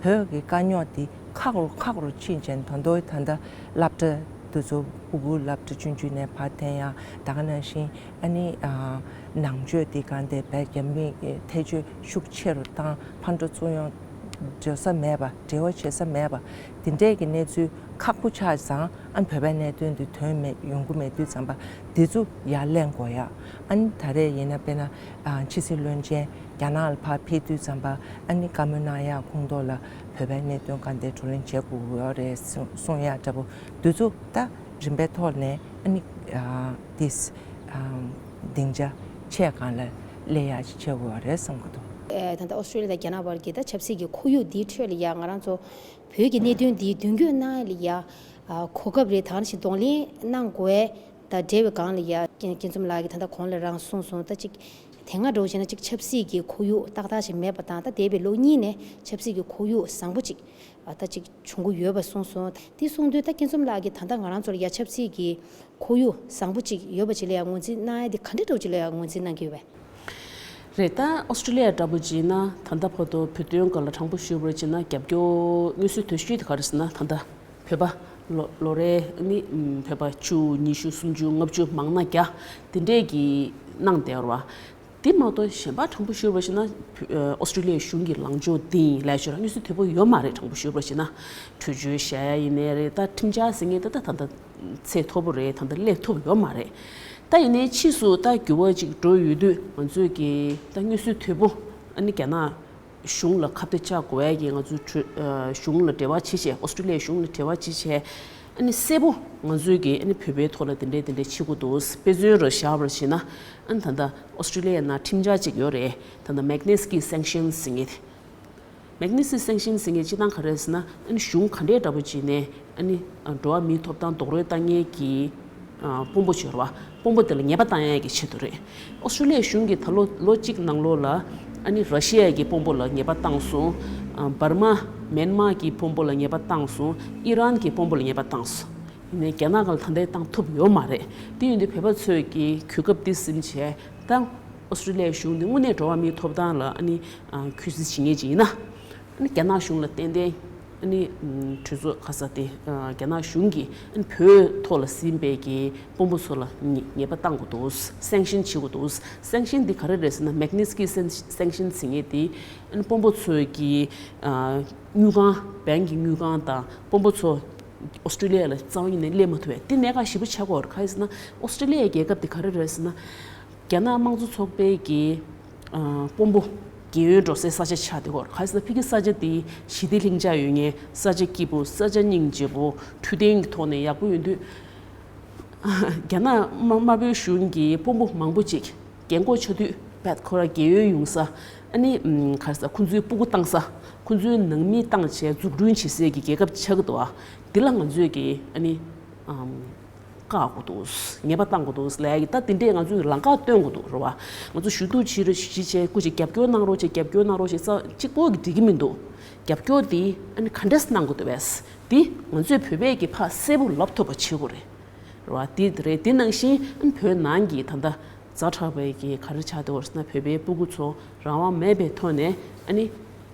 བོད་ཀྱི་དཀའ་རྙོག་དེ་ཁག་རུ་ཁག་རུ་ཕྱིན་བྱས་ནས་ད་དུང་ད་ལྟ་སློབ་གྲྭ་དེ་ཚོ་ཕྲུ་གུ་སློབ་གྲྭ་ཆུང་ཆུང་ནས་ཕར་འཐེན་ཡ། ད་ག་ནང་བཞིན་ཨ་ནི་ཨ་ནང་ཆོས་དེ་སྒང་དེ་བོད་རྒྱ་མི་ཐེ་བྱུས་ཤུགས་ཆེ་རུ་བཏང་། ཕར་འགྲོ་ཚུར་ཡོང་འགྲོ་ས་མེད་པ། འབྲེལ་བ་བྱེད་ས་མེད་པ། དེ་འདྲས་ཀྱི་གནས་ཚུལ་ཁག་པོ་ཆགས་ཙང་ཨ་ནི་བོད་པའི་གནད་དོན་དེ་དོན་མེད་ཡོང་གི་མེད་དུས་ཙམ་པ་དེ་ཚོ་ཡར་ལེན་དགོས་ཡ། ཨ་ནི་ད་རེས་ཡིན་ན་དཔེར་ན་ཨ་ཕྱི་སྲིད་བློན་ཆེན་རྒྱ་ནག་ལ་ཕར་ཕེབས་དུས་ཙམ་པ་ཨ་ནི་བཀའ་མོལ་གནང་ཡ་ཁོངས་གཏོགས་ལ་བོད་པའི་གནད་དོན་སྒང་དེ་བགྲོ་གླེང་བྱེད་དགོས་ཡོད་རེད་གསུང་གསུང་ཡ་འདྲ་པོ་དེ་ཚོ་ད་རིམ་པའི་ཐོག་ནས་ཨ་ནི་ཨ་དེ་སྡིངས་ཆ་ཆེ་སྒང་ལ་སླེབས་ཡ་ཞིག་བྱེད་དགོས་པ་རེད་བསམ་གྱི་འདུག་ཨེ་ད་ལྟ་ཨོ་སི་ཀྲི་ལི་ཡ་དང་རྒྱ་ནག་བར་གྱི་ད་ཆབ་སྲིད་ཀྱི་ཁོར་ཡུག་འདིའི་ཁྲོད་ལ་ཡ་ང་རང་ཚོ་བོད་ཀྱི་གནད་དོན་འདི་མདུན་སྐྱོད་གནང་ཡ་ལ་ཡ་ཨ་གོ་སྐབས་རེད། ད་ག་ནང་བཞིན་གདོང་ལེན་གནང་དགོས་ཡ་དང་འབྲེལ་བའི་སྒང་ལ་ཡ་སྐྱིད་སྐྱིད་འཛོམས་ལགས་ཀྱིས་ད་ལྟ་གོང་ལ་རང་གསུངས་སོང་། ད་ཅིག་དེ་སྔ་འདྲ་བོ་བྱས་ན་ཅིག་ཆབ་སྲིད་ཀྱི་ཁོར་ཡུག་ཏག་ཏག་ཅིག་མེད་པ་དང་ད་འདས་པའི་ལོ་གཉིས་ནས་ཆབ་སྲིད་ཀྱི་ཁོར་ཡུག་བཟང་པོ་ཅིག་ཨ་ད་ཅིག་བྱུང་གི་ཡོད་པ་གསུངས་སོང་། དེ་གསུངས་དུས་ད་སྐྱིད་འཛོམས་ལགས་ཀྱིས་ད་ལྟ་ང་རང་ཚོར་ཡ་ཆབ་སྲིད་ཀྱི་ཁོར་ཡུག་བཟང་པོ་ཅིག་ཡོད་པ་ཅིག་ལ་ཡ་ངོས་འཛིན་གནང་ཡ་དེ་ག་འདྲ་འདྲ་བོ་ཅིག་ལ་ཡ་ངོས་འཛིན་གནང་གི་ཡོད་པས། རེད། ད་ཨོ་སི་ཀྲི་ལི་ཡ་འདྲ་པོ་ཅིག་ཡིན་ན་ད་ལྟ་བར་དུ་བོད་དོན་སྒང་ལ་དྲང་པོ་ཞུས་པར་བྱས་ན་རྒྱབ་སྐྱོར་མངོན་གསལ་དོད་ཤོས་དེ་ག་རེ་ཟེར་ན་ད་ལྟ་བོད་པ་ལོ་ལོ་རེ་ནི་བོད་པ་བཅུ་ཉི་ཤུ་སུམ་ཅུ་ལྔ་བཅུ་མང་ན་བརྒྱ་དེ་འདྲས་ཀྱིས་གནང་བསྡད་ཡོད་རེད་པ། དེ་མ་གཏོགས་གཞན་པ་དྲང་པོ་ཞུས་པར་བྱས་ན་ཨོ་སི་ཀྲི་ལི་ཡའི་གཞུང་གི་ལངས་ཕྱོགས་དེ་ཡིན་ལབ་ཤོད་ར་མངོན་གསལ་དོད་པོ་ཡོད་མ་རེད། དྲང་པོ་ཞུས་པར་བྱས་ན་གྲོས་ཆོད་བཞག་ཡ་ཡིན་ནའི་རེད། ད་ཁྲིམས་འཆར་ཟེར་མཁན་དེ་ད་ད་ད་ཚད་མཐོ་པོ་རེད། ད་ད་སླེབས་ཐུབ་ཡོད་མ་རེད། ད་ཡིན་ནའི་ཕྱིས་སུ་ད་འགྱུར་བ་ཅིག་འགྲོ་ཡོད་དུས་ང་ཚོས་ཀྱི་ད་མངོན་གསལ་དོད་པོ་ཨ་ནི་རྒྱ་ནག་གཞུང་ལ་ཁ་གཏད་བཅག་དགོས་ཡ་གི་ང་ཚོས་གྲོས་ཨ་གཞུང་ལ་འབྲེལ་བ་བྱེད་བྱས་ཨོ་སི་ཀྲི་ལི་ཡའི་གཞུང་ལ་འབྲེལ་བ་བྱེད་བྱས་ཨ་ནི་གསལ་པོ་ང་ཚོས་ཀྱི་ཨ་ནི་བོད་པའི་ཐོག་ལ་དེ་འདྲས་དེ་འདྲས་བྱེད་དགོས་འདུག་དཔེ་མཚོན་རུ་བཞག་པར་བྱས་ན་ཨ་ནི་ད་ལྟ་ཨོ་སི་ཀྲི་ལི་ཡའི་ནང་ཁྲིམས་འཆར་ཅིག་ཡོད་རེད། ད་ལྟ་མེག་ནི་སི་ཀི་སེང་ཤན་ཟེར་མཁན་དེ། མེག་ནི་སི་སེང་ཤན་ཟེར་མཁན་སྤྱིར་བཏང་ག་རེ་ཟེར་ན་ཨ་ནི་གཞུང་ག་འདྲའི་འདྲ་པོ་ཅིག་ནས་ཨ་ནི་འགྲོ་བ་མིའི་ཐོབ་ཐང་རྡོག་རོལ་བཏང་མཁན་གྱི་དཔོན་པོ་ཅིག་ཡོད་རེད་པ། དཔོན་པོ་དེ་ལ་ཉེས་པ་བཏང་ཡས་ཀྱི་ཆེད་དུ་རེད། ཨོ་སི་ཀྲི་ལི་ཡའི་གཞུང་གིས་ད་ལོ་ལོ་གཅིག་ནང་ལོགས་ལ་ཨ་ནི་ར་ཤི་ཡ་གི་དཔོན་པོ་ལ་ཉེས་པ་བཏང་སོང་། འབར་མ་མེན་མ་གི་དཔོན་པོ་ལ་ཉེས་པ་བཏང་སོང་། ཨི་རན་གྱི་དཔོན་པོ་ལ་ཉེས་པ་བཏང་སོང་། ཡིན་ནའི་རྒྱ་ནག་སྒང་ལ་ད་ལྟའི་བཏང་ཐུབ་ཡོད་མ་རེད། དེ་ཡིན་དུས་བོད་པ་ཚོས་ཀྱི་གོ་སྐབས་འདི་ཟིན་བྱས་ད་ཨོ་སི་ཀྲི་ལི་ཡའི་གཞུང་འདི་དངོས་གནས་འགྲོ་བ་མིའི་ཐོབ་ཐང་ལ་ཨ་ནི་གུས་བརྩི་བྱེད་མཁན་ཅིག་ཡིན་ན། ཨ་ནི་རྒྱ་ནག་གཞུང་ལ་ཏན་ཏན་ཨ་ནི་གྲོས་ཚོགས་ཁ་ས་དེ་རྒྱ་ནག་གཞུང་གིས་ཨ་ནི་བོད་ཐོག་ལ་ཟིན་པའི་གི་དཔོན་པོ་ཚོ་ལ་ཉེས་ཉེས་པ་བཏང་དགོས་འདུག་སེང་ཤན་བྱེད་དགོས་འདུག་སེང་ཤན་འདི་ག་རེ་རེད་ཟེར་ན་མེག་ནི་སི་ཀི་སེང་ཤན་ཟེར་མཁན་དེ་ཨ་ནི་དཔོན་པོ་ཚོས་ཀྱི་དངུལ་ཁང་བེང་གི་དངུལ་ཁང་དང་དཔོན་པོ་ཚོ་ཨོ་སི་ཀྲི་ལི་ཡ་ལ་རྩ་བ་ཉིད་ནས་སླེབས་མ་ཐུབ་པས་དེ་གནད་འགག་ཞེ་པོ་ཆགས་ཀྱི་ཡོད་རེད། ག་རེ་ཟེར་ན་ཨོ་སི་ཀྲི་ལི་ཡའི་རྒྱལ་ཁབ་དེ་ག་རེ་རེད་ཟེར་ན། རྒྱ་ནག་དམངས་གཙོ་ཚོགས་པའི་གི་ཨ་དཔོན་པོ་རྒན་ཡོལ་འགྲོ་སའི་ས་ཆ་ཆགས་བསྡད་ཡོད་རེད། ག་རེ་ཟེར་ན་ཕ་གི་ས་ཆ་དེ་ཞི་བདེ་ལྷིང་འཇགས་ཡོད་མཁན་ས་ཆ་སྐྱིད་པོ་ས་ཆ་སྙིང་རྗེ་པོ་འཕྲོད་བསྟེན་གྱི་ཐོག་ནས་ཡག་པོ་ཡོད་དུས། རྒྱ་ནག་དམར་དམར་པོའི་གཞུང་གི་དཔོན་པོ་མང་པོ་ཅིག་རྒན་གོག་ཆགས་དུས་བད་ཁོ་ར་རྒས་ཡོལ་ཡོང་ས། ཨ་ནི་ཨམ་ག་རེ་ཟེར་ཁོ་ཚོའི་སྤུ་གུ་བཏང་ས། ཁོ་ཚོའི་ནང་མི་བཏང་བྱས་འཛུགས་སྐྲུན་བྱེད་སའི་གི་རྒྱལ་ཁབ་ཆགས་ཀྱི་འདུག་ཨ། འདི་ལ་ང་ཚོས་གི་ཨ་ནི་ཨམ་བཀག་དགོས་འདུག་ཉེས་པ་བཏང་དགོས་འདུག་ལབ་ཡ་གི་ད་དེ་འདྲས་ང་ཚོས་ལམ་ཁ་སྟོན་དགོས་འདུག་རེད་བ། ང་ཚོ་ཞུ་གཏུག་བྱེད་རེ་ཞུ་བྱེད་བྱས་སྐུ་མཁྱེན་རྒྱབ་སྐྱོར་གནང་རོགས་བྱེད། རྒྱབ་སྐྱོར་གནང་རོགས་བྱེད་ས་གཅིག་པོ་གི་འགྲིག་གི་མི་འདུག་རྒྱབ་སྐྱོར་དེ་ཨ་ནི་ག་འདྲས་གནང་དགོས་འདུག་བས། དེ་ང་ཚོས་བོད་པའི་གི་ཕར་གསལ་པོ་ལབ་ཐུབ་པ་བྱེད་དགོས་རེད། རེད་བ། དེ་རེད། དེ་ནང་བཞིན་ཨ་ནི་བོད་ནང་གི་ད་ལྟ་ཛ་དྲག་པའི་གི་ག་རེ་ཆགས་བསྡད་ཡོད་ཟེར་ན་བོད་པའི་སྤུ་གུ་ཚོ་རང་དབང་མེད་པའི་ཐོག་ནས་ཨ་ནི་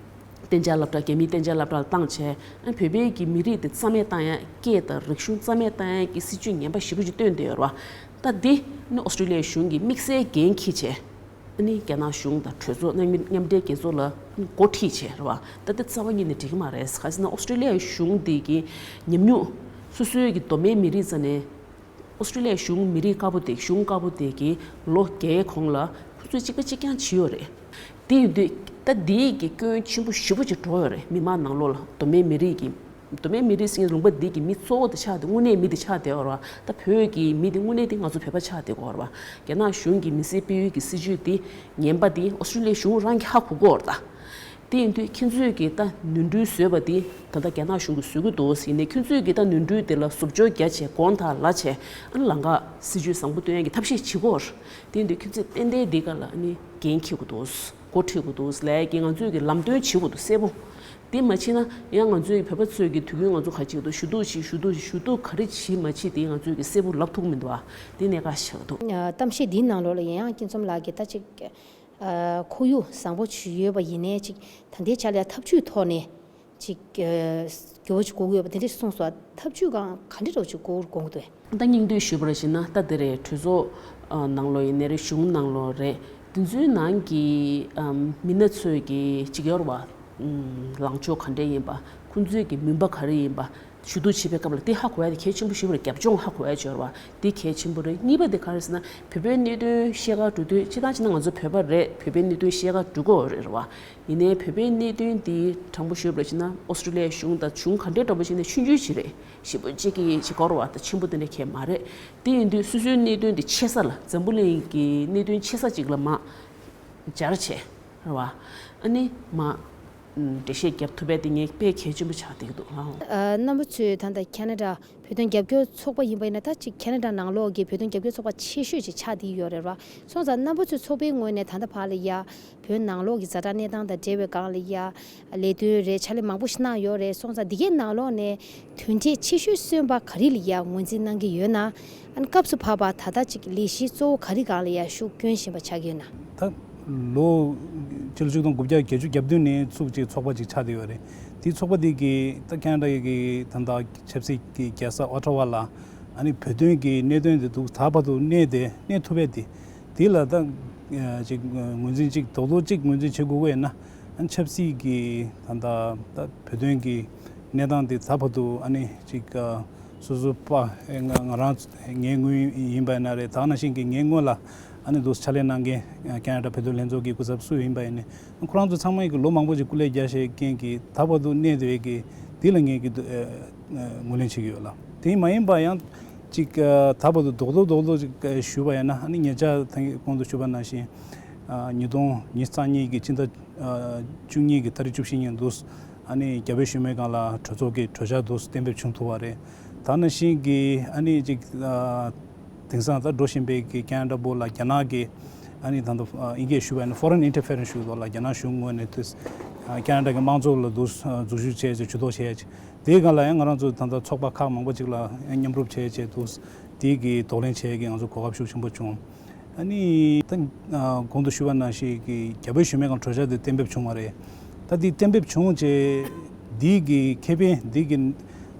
གཏན་འཇགས་སློབ་གྲྭ་རྒྱ་མིའི་གཏན་འཇགས་སློབ་གྲྭ་ལ་བཏང་བྱས་ཨ་ནི་བོད་པའི་གི་མི་རིགས་དེ་རྩ་མེད་བཏང་ཡ་སྐད་དང་རིག་གཞུང་རྩ་མེད་བཏང་ཡ་གི་སྲིད་ཇུས་ངན་པ་ཞེ་པོ་ཅིག་བཏོན་བསྡད་ཡོད་རེད་བ། ད་འདི་ཨ་ནི་ཨོ་སི་ཀྲི་ལི་ཡའི་གཞུང་གིས་དམིགས་བསལ་འགན་འཁྱེར་བྱས། ཨ་ནི་རྒྱ་ནག་གཞུང་དང་གྲོས་ཚོགས་མཉམ་མཉམ་འབྲེལ་རྒྱལ་ཚོགས་ལ་འགོ་ཁྲིད་བྱས་རེད་བ། ད་ལྟ་རྩ་བ་ཉིད་ནས་འགྲིག་གི་མ་རེད། ག་རེ་ཟེར་ན་ཨོ་སི་ཀྲི་ལི་ཡའི་གཞུང་འདི་གི་ཉམས་མྱོང་སོ་སོའི་གི་མདོ་སྨད་མི་རིགས་རྩ་ནས་ཨོ་སི་ཀྲི་ལི་ཡའི་གཞུང་མི་རིགས་དཀར་པོ་དེ་གཞུང་དཀར་པོ་དེ་གི་ལོ་བརྒྱའི་གོང་ལ་ཁོ་ཚོས་གཅིག་པ་གཅིག་རྐྱང་བྱས་ཡོད་རེད། དེ་ཡིན་དུས་ད་འདི་གི་སྐྱོན་ཆེན་པོ་ཞེ་པོ་ཅིག་འགྲོ་ཡོད་རེད། མི་མང་ནང་ལོགས་ལ་མདོ་སྨད་མི་རིགས་ཀྱི་མདོ་སྨད་མི་རིགས་ཟེར་མཁན་ལུང་པ་འདི་གི་མི་གཙོ་བོ་དེ་ཆགས་ཏེ་དངོས་གནས་མི་དེ་ཆགས་བསྡད་ཡོད་རེད་བ། ད་བོད་ཀྱི་མི་དེ་དངོས་གནས་དེ་ང་ཚོ་བོད་པ་ཆགས་བསྡད་ཡོད་རེད་བ། རྒྱ་ནག་གཞུང་གི་མི་སེར་སྤེལ་ཡུལ་གྱི་སྲིད་ཇུས་དེ་ངན་པ་དེ་ཨོ་སི་ཀྲི་ལི་ཡའི་གཞུང་རང་གིས་ཧ་གོ་གི་ཡོད་རེད་ད། དེ་ཡིན་དུས་ཁྱེད་ཚོས་ཀྱིས་ད་ནོར་འཁྲུལ་བཟོས་པ་དེ་ད་ལྟ་རྒྱ་ནག་གཞུང་གིས་བཟོ་གི་འདུག་ཟེར་ནས་ཁྱེད་ཚོས་ཀྱིས་ད་ནོར་འཁྲུལ་དེ་ལ་བཟོ་བཅོས་རྒྱག་བྱས་དགོངས་དག་ལ་བྱས་ཨ་ནི་ལམ་ཁ་སྲིད་ཇུས་བཟང་པོ་སྟོན་ཡག་གི་ཐབས་ཤེས་བྱེད་དགོས་རེད། དེ་ཡིན་དུས་ཁྱེད་ཚོས་ཏན་ཏན་འདི་ག་ལ་ཨ་ནི་འགན་འཁྱེར་དགོས་འདུག་འགོ་ཁྲིད་དགོས་འདུག་ལས་ཀྱི་ང་ཚོས་ཀྱི་ལམ་སྟོན་བྱེད་དགོས་འདུག་གསལ་པོ། དེ་མ་བྱེད་ན་ཡང་ང་ཚོའི་བོད་པ་ཚོས་ཀྱི་དུས་རྒྱུན་ང་ཚོ་ག་བྱེད་འདུག་ཞུ་གཏུག་བྱེད་ཞུ་གཏུག་ཞུ་གཏུག་ག་རེ་བྱེད་མ་བྱེད་དེ་ང་ཚོས་ཀྱི་གསལ་པོ་ལབ་ཐུབ་མི་འདུག་ཨ། དེ་གནད་འགག་ཆགས་འདུག་གཏམ་བཤད་འདིའི་ནང་ལོགས་ལ་ཡང་སྐྱིད་འཛོམས་ལགས་ཀྱིས་ད་ཅིག་ཁོར་ཡུག་བཟང་པོ་ཅིག་ཡོད་པ་ཡིན་ནའི་ཅིག་ད་ལྟའི་ཆ་ལ་ཡང་ཐབས་ཇུས་ཐོག་ནས་ཅིག་འགྱུར་བ་ཅིག་དགོས་ཀྱི་ཡོད་པ་དེ་འདྲ་ཞིག་གསུངས་སོང་། ཐབས་ཇུས་གང་ག་འདྲ་འདྲ་བོ་ཅིག་དགོས་དགོས་ཀྱི་འདུག་ད་སྙིང་བསྡུས་ཞུས་པ་རེད་བྱས་ན་ད་འདི་རེད། གྲོས་ཚོགས་ནང་ལོགས་ཡིན་ནའི་རེད། གཞུང་ནང་ལོགས་རེད། དེ་ཚོའི་ནང་གི་མི་སྣ་ཚོས་ཀྱི་ཅིག་ཡོད་རེད་བ། ལངས་ཕྱོགས་ག་འདྲས་ཡིན་པ། ཁོང་ཚོའི་གི་མུན་པ་ག་རེ་ཡིན་པ། ཞུ་གཏུག་བྱེད་པའི་སྐབས་ལ་དེ་ཧ་གོ་ཡ་དེ་གལ་ཆེན་པོ་ཞིག་རེད། རྒྱབ་ལྗོངས་ཧ་གོ་ཡ་ཅིག་ཡོད་རེད་བ། དེ་གལ་ཆེན་པོ་རེད། གཉིས་པ་དེ་ག་རེ་ཟེར་ན་བོད་པའི་གནད་དོན་བཤད་ག་འགྲོ་དུས་སྤྱིར་བཏང་བྱས་ན་ང་ཚོ་བོད་པ་རེད། བོད་པའི་གནད་དོན་བཤད་ག་འགྲོ་གི་ཡོད་རེད་བ། ཡིན་ནའི་བོད་པའི་གནད་དོན་འདི་དྲང་པོ་ཞུས་པ་ཡིན་ན་ཨོ་སི་ཀྲི་ལི་ཡའི་གཞུང་དང་གཞུང་ག་འདྲའི་འདྲ་པོ་ཞིག་ནས་ཆུང་ཆུང་ཞིག་རེད། ཞེ་པོ་གཅིག་གིས་བྱེད་དགོས་རེད་བ། ད་ཆེན་པོ་དེ་འདྲ་གང་ཡང་མ་རེད། དེ་ཡིན་དུས་སོ་སོའི་གནད་དོན་འདི་ཆེ་ས་ལ་འཛམ་བུ་གླིང་གི་གནད་དོན་ཆེ་ས་ཅིག་ལ་མར་སྦྱར་བྱས་རེད་བ། ཨ་ནི་མར་འགྲེལ་བཤད་རྒྱབ་ཐུབ་པ་དེ་ངས་དཔེ་གལ་ཆེན་པོ་ཆགས་བསྡད་ཀྱི་འདུག་ཨང་། ཨ། རྣམ་པ་ཚོས་ད་ལྟ་ཁེ་ན་ཌ་བོད་དོན་རྒྱབ་སྐྱོར་ཚོགས་པ་ཡིན་པ་ཡིན་ན་ད་ཅིག་ཁེ་ན་ཌ་ནང་ལོགས་ཀྱི་བོད་དོན་རྒྱབ་སྐྱོར་ཚོགས་པ་ཆེ་ཤོས་ཅིག་ཆགས་བསྡད་ཡོད་རེད་བ། སོང་ཙང་རྣམ་པ་ཚོའི་ཚོགས་པའི་ངོས་ནས་ད་ལྟ་བར་ལ་ཡ་བོད་ནང་ལོགས་ཀྱི་ཛ་དྲག་གནས་སྟངས་དང་འབྲེལ་བའི་སྒང་ལ་ཡ་ལས་དོན་རེད། ཕྱག་ལས་མང་པོ་ཞིག་གནང་ཡོད་རེད། སོང་ཙང་འདི་གའི་ནང་ལོགས་ནས་དོན་འབྲས་ཆེ་ཤོས་སོན་པ་ག་རེ་ལ་ཡ་ངོས་འཛིན་གནང་གི་ཡོད་ན། ཨ་ནི་སྐབས་སུ་བབས་པ་ད་ལྟ་ཅིག་ལས་གཞི་གཙོ་བོ་ག་རེ་སྒང་ལ་ཡ་ཤུགས་བསྐྱོན་བཞིན་པ་ཆགས་ཀྱི་ཡོད་ན། ད་ལོ་ཕྱི་ལོ་ཆིག་སྟོང་དགུ་བརྒྱ་བརྒྱད་ཅུ་གྱ་བདུན་ནས་ཚུགས་ཅིག་ཚོགས་པ་ཅིག་ཆགས་བསྡད་ཡོད་རེད། དེའི་ཚོགས་པ་དེ་གིས་ད་ཁེ་ན་ཌ་ཡི་གི་ད་ལྟ་ཆབ་སྲིད་ཀྱི་རྒྱལ་ས་ཨོ་ཊ་ཝ་ལ་ཨ་ནི་བོད་དོན་གྱི་གནད་དོན་དེ་འདུག་ད་བར་དུ་གནས་ཏེ་གནས་ཐུབ་པ་དེ་དེ་ལ་ད་ཅིག་ངོས་འཛིན་ཅིག་རྡོག་རྡོག་ཅིག་ངོས་འཛིན་བྱེད་དགོས་ཀྱི་ཡོད་ན། ཨ་ནི་ཆབ་སྲིད་ཀྱི་ད་ལྟ་ད་བོད་དོན་གྱི་གནས་སྟངས་དེ་ད་བར་དུ་ཨ་ནི་ཅིག་སོ་སོ་པ་ང་ང་རང་ངའི་ངོས་ཡིན་པ་ཡིན་ན་རེད། ད་ག་ནང་བཞིན་གྱི་ངའི་སྔོན་ལ་ཨ་ནི་འདུག་ཕྱག་ལས་གནང་མཁན་ཁེ་ན་ཌ་བོད་དོན་ལྷན་ཚོགས་ཀྱི་སྐུ་ཚབ་སུ་ཡིན་པ་ཡིན་ནའི་ཁོ་རང་ཚོ་ཚང་མ་ཡིས་ལོ་མང་པོ་ཅིག་སྐུ་ལས་བརྒྱབ་བཞག་མཁན་གྱི་ད་བར་དུ་གནས་བསྡད་པའི་གི་དེ་ལ་ངས་ཀྱི་ངོས་ལེན་བྱེད་ཀྱི་ཡོད་ལ། དེ་མ་ཡིན་པ་ཡང་ཅིག་ད་བར་དུ་རྡོག་རྡོག་རྡོག་རྡོག་ཅིག་ཞུས་པ་ཡིན་ན་ཨ་ནི་ཉེ་ཆར་ད་གོང་དུ་ཞུས་པ་ནང་བཞིན་ཉིས་སྟོང་ཉི་ཤུ་རྩ་གཉིས་ཀྱི་ཕྱི་ཟླ་བཅུ་གཉིས་ཀྱི་ཏ་རིག་བཅུ་བཞི་ཉིན་དུ་ཨ་ནི་རྒྱ་བོད་ཞི་མོལ་ཁང་ལ་གྲོས་ཚོགས་ཀྱི་གྲོས་འཆར་དུ་གཏན་འབེབས་བྱུང་ཐུབ་པ་རེད། ད་ནང་བཞིན་གྱི་ཨ་ནི་ཅིག་དེང་སང་ད་འགྲོ་བཞིན་པའི་གི་ཁེ་ན་ཌ་པོ་ལ་རྒྱ་ནག་གི་ཨ་ནི་ད་ལྟ་ཨིན་སྐད་ཞུ་བ་ཡིན་ན་foreign interference ཞུ་དོ་ལ་རྒྱ་ནག་གཞུང་ངོས་ནས་དུས་ཁེ་ན་ཌ་གི་དམངས་གཙོ་ལ་དུ་འཛུལ་ཞུགས་བྱས་ཅིག་ཇུས་གཏོགས་བྱས་ཅིག་དེའི་སྒང་ལ་ཡང་ང་རང་ཚོ་ད་ལྟ་ཚོགས་པ་ཁག་མང་པོ་ཅིག་ལ་མཉམ་རུབ་བྱས་བྱས་དུས་དེའི་གི་གདོང་ལེན་བྱས་ཀྱི་ང་ཚོ་གོ་སྐབས་ཤུགས་ཆེན་པོ་བྱུང་། ཨ་ནི་ད་གོང་དུ་ཞུས་པ་ནང་བཞིན་གྱི་རྒྱ་བོད་ཞི་མོལ་ཁང་གྲོས་འཆར་དེ་གཏན་འབེབས་བྱུང་བ་རེད། ད་འདི་གཏན་འབེབས་བྱུང་རྗེས་འདི་གི་ཁེ་ཕན་འདི་གི་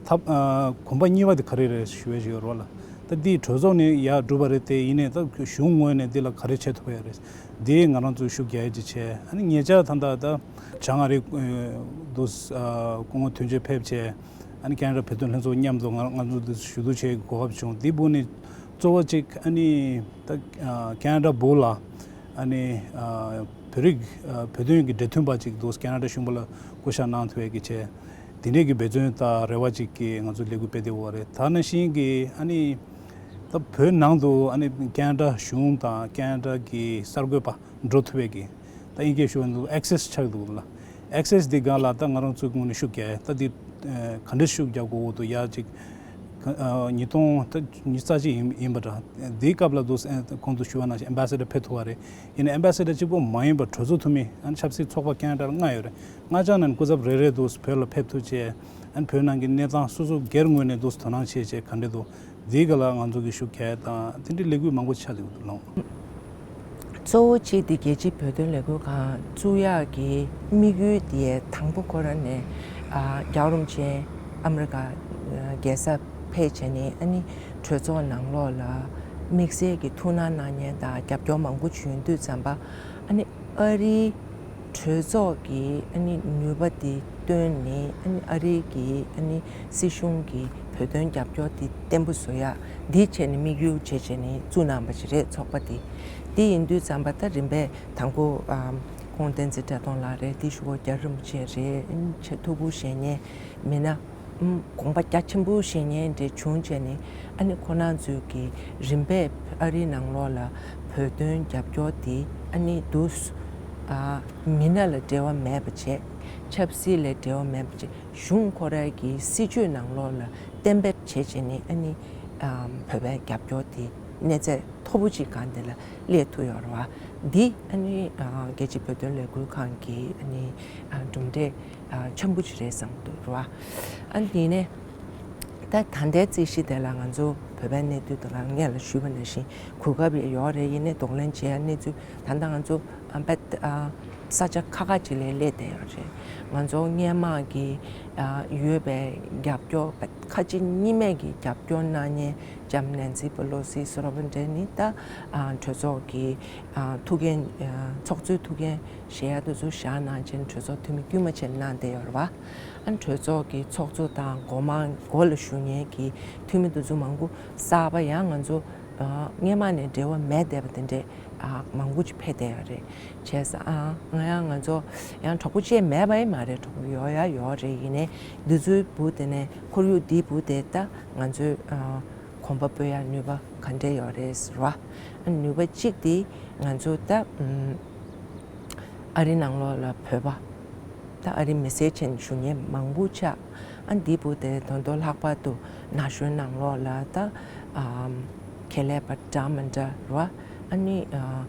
ཐབས་གོམ་པ་གཉིས་པ་དེ་ག་རེ་རེད་ཞུ་བའི་ཞིག་ཡོད་རོགས་ལ། ད་འདི་གྲོས་ཚོགས་ནས་ཡར་བསྒྲུབས་པ་རེད་དེ་ཡིན་ནའི་ད་གཞུང་ངོས་ནས་འདི་ལ་ག་རེ་བྱེད་ཐུབ་ཡ་རེད། འདི་ང་རང་ཚོས་ཤུགས་རྒྱག་ཡ་ཅིག་བྱས། ཨ་ནི་ཉེ་ཆར་ད་ལྟ་ད་བྱང་ཨ་རི་དུ་སྐུ་ངོ་དོན་གཅོད་ཕེབས་བྱས། ཨ་ནི་ཁེ་ན་ཌ་བོད་དོན་ལྷན་ཚོགས་མཉམ་དུ་ང་ང་ཚོ་འདི་ཞུ་གཏུག་བྱེད་གོ་སྐབས་བྱུང་། འདི་བུ་ནི་ གཙོ་བོ་གཅིག་ཨ་ནི་ད་ཁེ་ན་ཌ་སྦུག་ལ་ཨ་ནི་བོད་རིགས་བོད་དོན་གྱི་འབྲེལ་མཐུད་པ་གཅིག་འདུག་ཁེ་ན་ཌ་གཞུང་པ་ལ་སྐུ་ཞབས་གནང་ཐུབ་ཡས་ཀྱི་ཆེད་དེ་འདྲས་ཀྱི་འབད་བརྩོན་དང་རེ་བ་གཅིག་གིས་ང་ཚོ་ལས་འགུལ་སྤེལ་བསྡད་ཡོད་རེད། ད་ནང་བཞིན་གྱི་ཨ་ནི་ད་བོད་ནང་དུ་ཨ་ནི་ཁེ་ན་ཌ་གཞུང་དང་ཁེ་ན་ཌ་གི་གསར་འགོད་པ་འགྲོ་ཐུབ་ཡས་ཀྱི་ད་དབྱིན་སྐད་ཞུ་བ་འདུག་ཨེག་སེ་སི་ཆགས་འདུག་ལ། ཨེག་སེ་སི་འདི་སྒང་ལ་ད་ང་རང་ཚོའི་ངོས་ནས་ཤུགས་རྒྱག་ཡས་ད་འདི་ག་འདྲས་ཤུགས་རྒྱག་དགོས་འདུག་ཡ་གཅིག་ཉིས་སྟོང་ད་ཉི་ཤུ་རྩ་གཅིག་ཡིན་ཡིན་པ་འདྲ། འདིའི་སྐབས་ལ་འདུག་གོང་དུ་ཞུ་བ་ནང་བཞིན་ཨེམ་བྷ་སེ་ཌར་ཕེབས་ཐུབ་པ་རེད། ཡིན་ན་ཨེམ་བྷ་སེ་ཌར་གཅིག་པོ་མ་ཡིན་པར་གྲོས་ཚོགས་འཐུས་མི་ཨ་ནི་ཆབ་སྲིད་ཚོགས་པ་ཁེ་ན་ཌར་ལྔ་ཡོད་རེད། ལྔ་ཆ་ནང་སྐུ་ཚབ་རེ་རེ་འདུག་བོད་ལ་ཕེབས་ཐུབ་བྱས་ཨ་ནི་བོད་ནང་གི་གནས་སྟངས་སོ་སོ་སྒེར་ངོས་ནས་འདུག་དོ་སྣང་བྱས་བྱས་ག་འདྲས་འདུག་འདིའི་སྒང་ལ་ང་ཚོ་གི་ཤུགས་རྒྱག་ཡས་དང་དེ་འདྲའི་ལས་འགུལ་མང་པོ་ཆགས་འདུག་ལོང་། གཙོ་བོ་གཅིག་དེ་རྒྱལ་སྤྱིའི་བོད་དོན་ལས་འགུལ་ཁང་བཙུགས་ཡག་གི་དམིགས་ཡུལ་དེ་དང་པོ་ཁོ་རང་ནས་ཨ་རྒྱལ་བ་རིན་པོ་ཆེ་ཨ་མི་རི་ཀ་རྒྱལ་ས་ཕེབས་བྱས་ནས་ཨ་ནི་གྲོས་ཚོགས་ནང་ལོགས་ལ་དམིགས་བསལ་གྱི་ཐུགས་སྣང་གནང་མཁན་དང་རྒྱབ་སྐྱོར་མང་པོ་བྱུང་དུས་ཙམ་པ་ཨ་ནི་ཨ་རིའི་གྲོས་ཚོགས་ཀྱི་ཨ་ནི་ནུས་པ་དེ་བཏོན་ནས་ཨ་ནི་ཨ་རི་གི་ཨ་ནི་སྲིད་གཞུང་གི་བོད་དོན་རྒྱབ་སྐྱོར་དེ་བརྟན་པོ་བཟོ་ཡག་འདི་བྱས་ནས་དམིགས་ཡུལ་བྱས་བྱས་ནས་བཙུགས་གནང་བ་ཞིག་རེད་ཚོགས་པ་དེ། དེ་ཡིན་དུས་ཙམ་པ་ད་རིམ་པས་དང་པོ་ཨམ་ཁོང་བསྟན་འཛིན་བཀྲས་མཐོང་ལགས་རེད། དེ་གཞུག་གུ་རྒྱ་རིན་པོ་ཆེ་རེད། ཨ་ནི་ཆེས་ཐུགས་ཁུར་བཞེས་མཁན་མི་སྣ་ཨམ་དགོངས་པ་རྒྱ་ཆེན་པོ་བཞེས་མཁན་འདྲ་བྱུང་བྱས་ནས་ཨ་ནི་ཁོ་རང་ཚོས་ཀྱི་རིམ་པས་ཨ་རིའི་ནང་ལོགས་ལ་བོད་དོན་རྒྱབ་སྐྱོར་དེ་ཨ་ནི་འདུག་ཨ་མི་སྣ་ལ་འབྲེལ་བ་མེད་པ་བྱས། ཆབ་སྲིད་ལ་འབྲེལ་བ་མེད་པ་བྱས། གཞུང་ཁོ་རང་གི་སྲིད་བྱུས་ནང་ལོགས་ལ་གཏན་འབེབས་བྱས་བྱས་ནས་ཨ་ནི་ཨམ་བོད་པའི་རྒྱབ་སྐྱོར་དེ་གནས་ཚད་མཐོ་པོ་ཅིག་སྒང་དེ་ལ་སླེབས་ཐུབ་ཡོད་རེད་བ། འདི་ཨ་ནི་ཨ་རྒྱལ་སྤྱིའི་བོད་དོན་ལས་འགུལ་ཁང་གི་ཨ་ནི་ཨ་གྲུབ་འབྲས་ཨ་ཆེན་པོ་ཅིག་རེད་བསམ་གྱི་འདུག་རེད་བ། ཨ་ནི་དེ་ནས་ད་ད་ལྟའི་རྩིས་གཞི་དེ་ལ་ང་ཚོ་བོད་པའི་གནས་སྡུད་དེ་ལ་སྔོན་ལ་ཞུས་པ་ནང་བཞིན་གོ་སྐབས་ཡོད་རེད། ཡིན་ནའི་གདོང་ལེན་བྱེད་ཡ་གནས་ཚུལ་ད་ལྟ་ང་ཚོ་ཨ་པད་ཨ་ས་ཆ་ཁག་ཁག་ཅིག་ལ་སླེབས་བསྡད་ཡོད་རེད། ང་ཚོ་སྔོན་མ་གི་ཨ་ཡོད་པའི་རྒྱབ་སྐྱོར་ཁ་ཅིག་གཉིས་མེད་ཀྱི་རྒྱབ་སྐྱོར་གནང་མཁན་ལྕམ་ནན་སི་པེ་ལོ་སི་སོགས་པ་འདྲ་ནི་ད་ཨ་གྲོས་ཚོགས་ཀྱི་ཨ་ཐུགས་འགན་ཨ་ཚོགས་གཙོའི་ཐུགས་འགན་བཞེས་ཡ་དེ་ཚོ་བཞག་གནང་བྱས་གྲོས་ཚོགས་འཐུས་མི་དཀྱུས་མ་བྱས་གནང་བསྡད་ཡོད་རེད་བ། ཨ་གྲོས་ཚོགས་ཀྱི་ཚོགས་གཙོ་དང་འགོ་མང་འགོ་ལ་ཞུགས་མཁན་གྱི་འཐུས་མི་དེ་ཚོ་མང་པོ་གསར་པ་ཡང་ང་ཚོ་ཨ་སྔོན་མ་ནས་འབྲེལ་བ་མེད་བསྡད་པ་དེ་འདྲས་ཨ་མང་པོ་ཅིག་ཕེབས་བསྡད་ཡོད་རེད། བྱས་ཙང་ཨ་ང་ཡང་ང་ཚོ་ཡང་གྲོགས་པོ་བཅས་མེད་པ་ཡང་མ་རེད། གྲོགས་པོ་ཡོད་ཡ་ཡོད་རེད། ཡིན་ནའི་འདི་ཚོའི་བུ་དེ་ནས་ཁོར་ཡུག་འདིའི་བུ་དེ་ད་ང་ཚོའི་ཨ་གོམ་པ་སྤོ་ཡ་ནུས་པ་ག་འདྲས་ཡོད་རེད་ཟེར་བ། ཨ་ནུས་པ་གཅིག་དེ་ང་ཚོ་ད་ཨམ་ཨ་རི་ནང་ལོགས་ལ་བོད་པ་ད་ཨ་རི་མི་སེར་ཆེན་བཞུགས་མཁན་མང་པོ་ཆགས། ཨ་འདི་བུ་དེ་ད་དུང་ལྷག་པར་དུ་ན་གཞོན་ནང་ལོགས་ལ་ད་ཨམ་ཁེ་ལས་པ་འདྲ་མི་འདྲ་རེད་བ། ཨ་ནི་ཨ་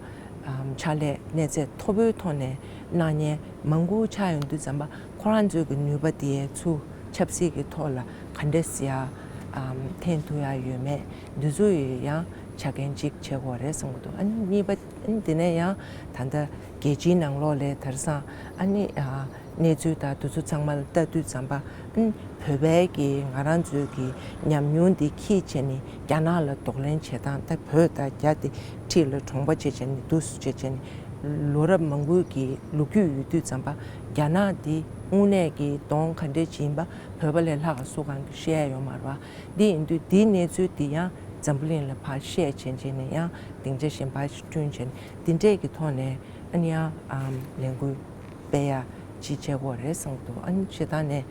ཨམ་ཕྱག་ལས་གནས་ཚད་མཐོ་པོའི་ཐོག་ནས་གནང་མཁན་མང་པོ་ཆགས་ཡོང་དུས་ཙམ་པ་ཁོ་རང་ཚོའི་གི་ནུས་པ་དེ་ཚུར་ཆབ་སྲིད་ཀྱི་ཐོག་ལ་ག་འདྲས་སེ་ཡ་ཨམ་འཐེན་ཐུབ་ཡ་ཡོད་མེད་འདི་ཚོ་ཡི་ཡང་ཆ་རྐྱེན་གཅིག་བྱེད་དགོས་རེད་བསམ་གྱི་འདུག་ཨ་ནི་གཉིས་པ་ཨ་ནི་དེ་ནས་ཡང་ད་ལྟ་རྒྱལ་སྤྱིའི་ནང་ལོགས་ལ་དེང་སང་ཨ་ནི་ཨ་གནས་ཚུལ་དང་དེ་ཚོ་ཚང་མ་ལ་ལྟ་དུས་ཙམ་པ་ཨ་ནི་བོད་པའི་གི་ང་རང་ཚོའི་གི་ཉམས་མྱོང་འདི་ཁྱེར་བྱས་ནས་རྒྱ་ནག་ལ་གདོང་ལེན་བྱེད་སྟངས་ད་བོད་དང་རྒྱ་དེ་འཁྲིས་ལ་གྲོང་པ་བྱས་བྱས་ནས་འདུག་སེ་བྱས་བྱས་ནས་ལོ་རབས་མང་པོའི་གི་ལོ་རྒྱུས་ཡོད་དུས་ཙམ་པ་རྒྱ་ནག་འདི་དངོས་གནས་ཀྱི་གདོང་ག་འདྲས་ཅིག་ཡིན་པ་བོད་པ་ལས་ལྷག་ག་སུ་གང་གིས་ཤེས་ཡ་ཡོད་མ་རེད་བ། འདི་ཡིན་དུས་འདིའི་གནས་ཚུལ་འདི་ཡང་འཛམ་བུ་གླིང་ལ་ཕར་བཤད་བྱས་བྱས་ནས་ཡང་སྡིངས་ཆ་གཞན་པ་ཞིག་བསྐྲུན་བྱས་ནས་འདི་འདྲས་ཀྱི་ཐོག་ནས་ཨ་ནི་ཡང་ཨམ་ལས་འགུལ་སྤེལ་ཡ་ཅིག་བྱེད་དགོས་རེད་བསམ་གྱི་འདུག་ཨ་ནི་སྤྱིར་བཏང་ནས་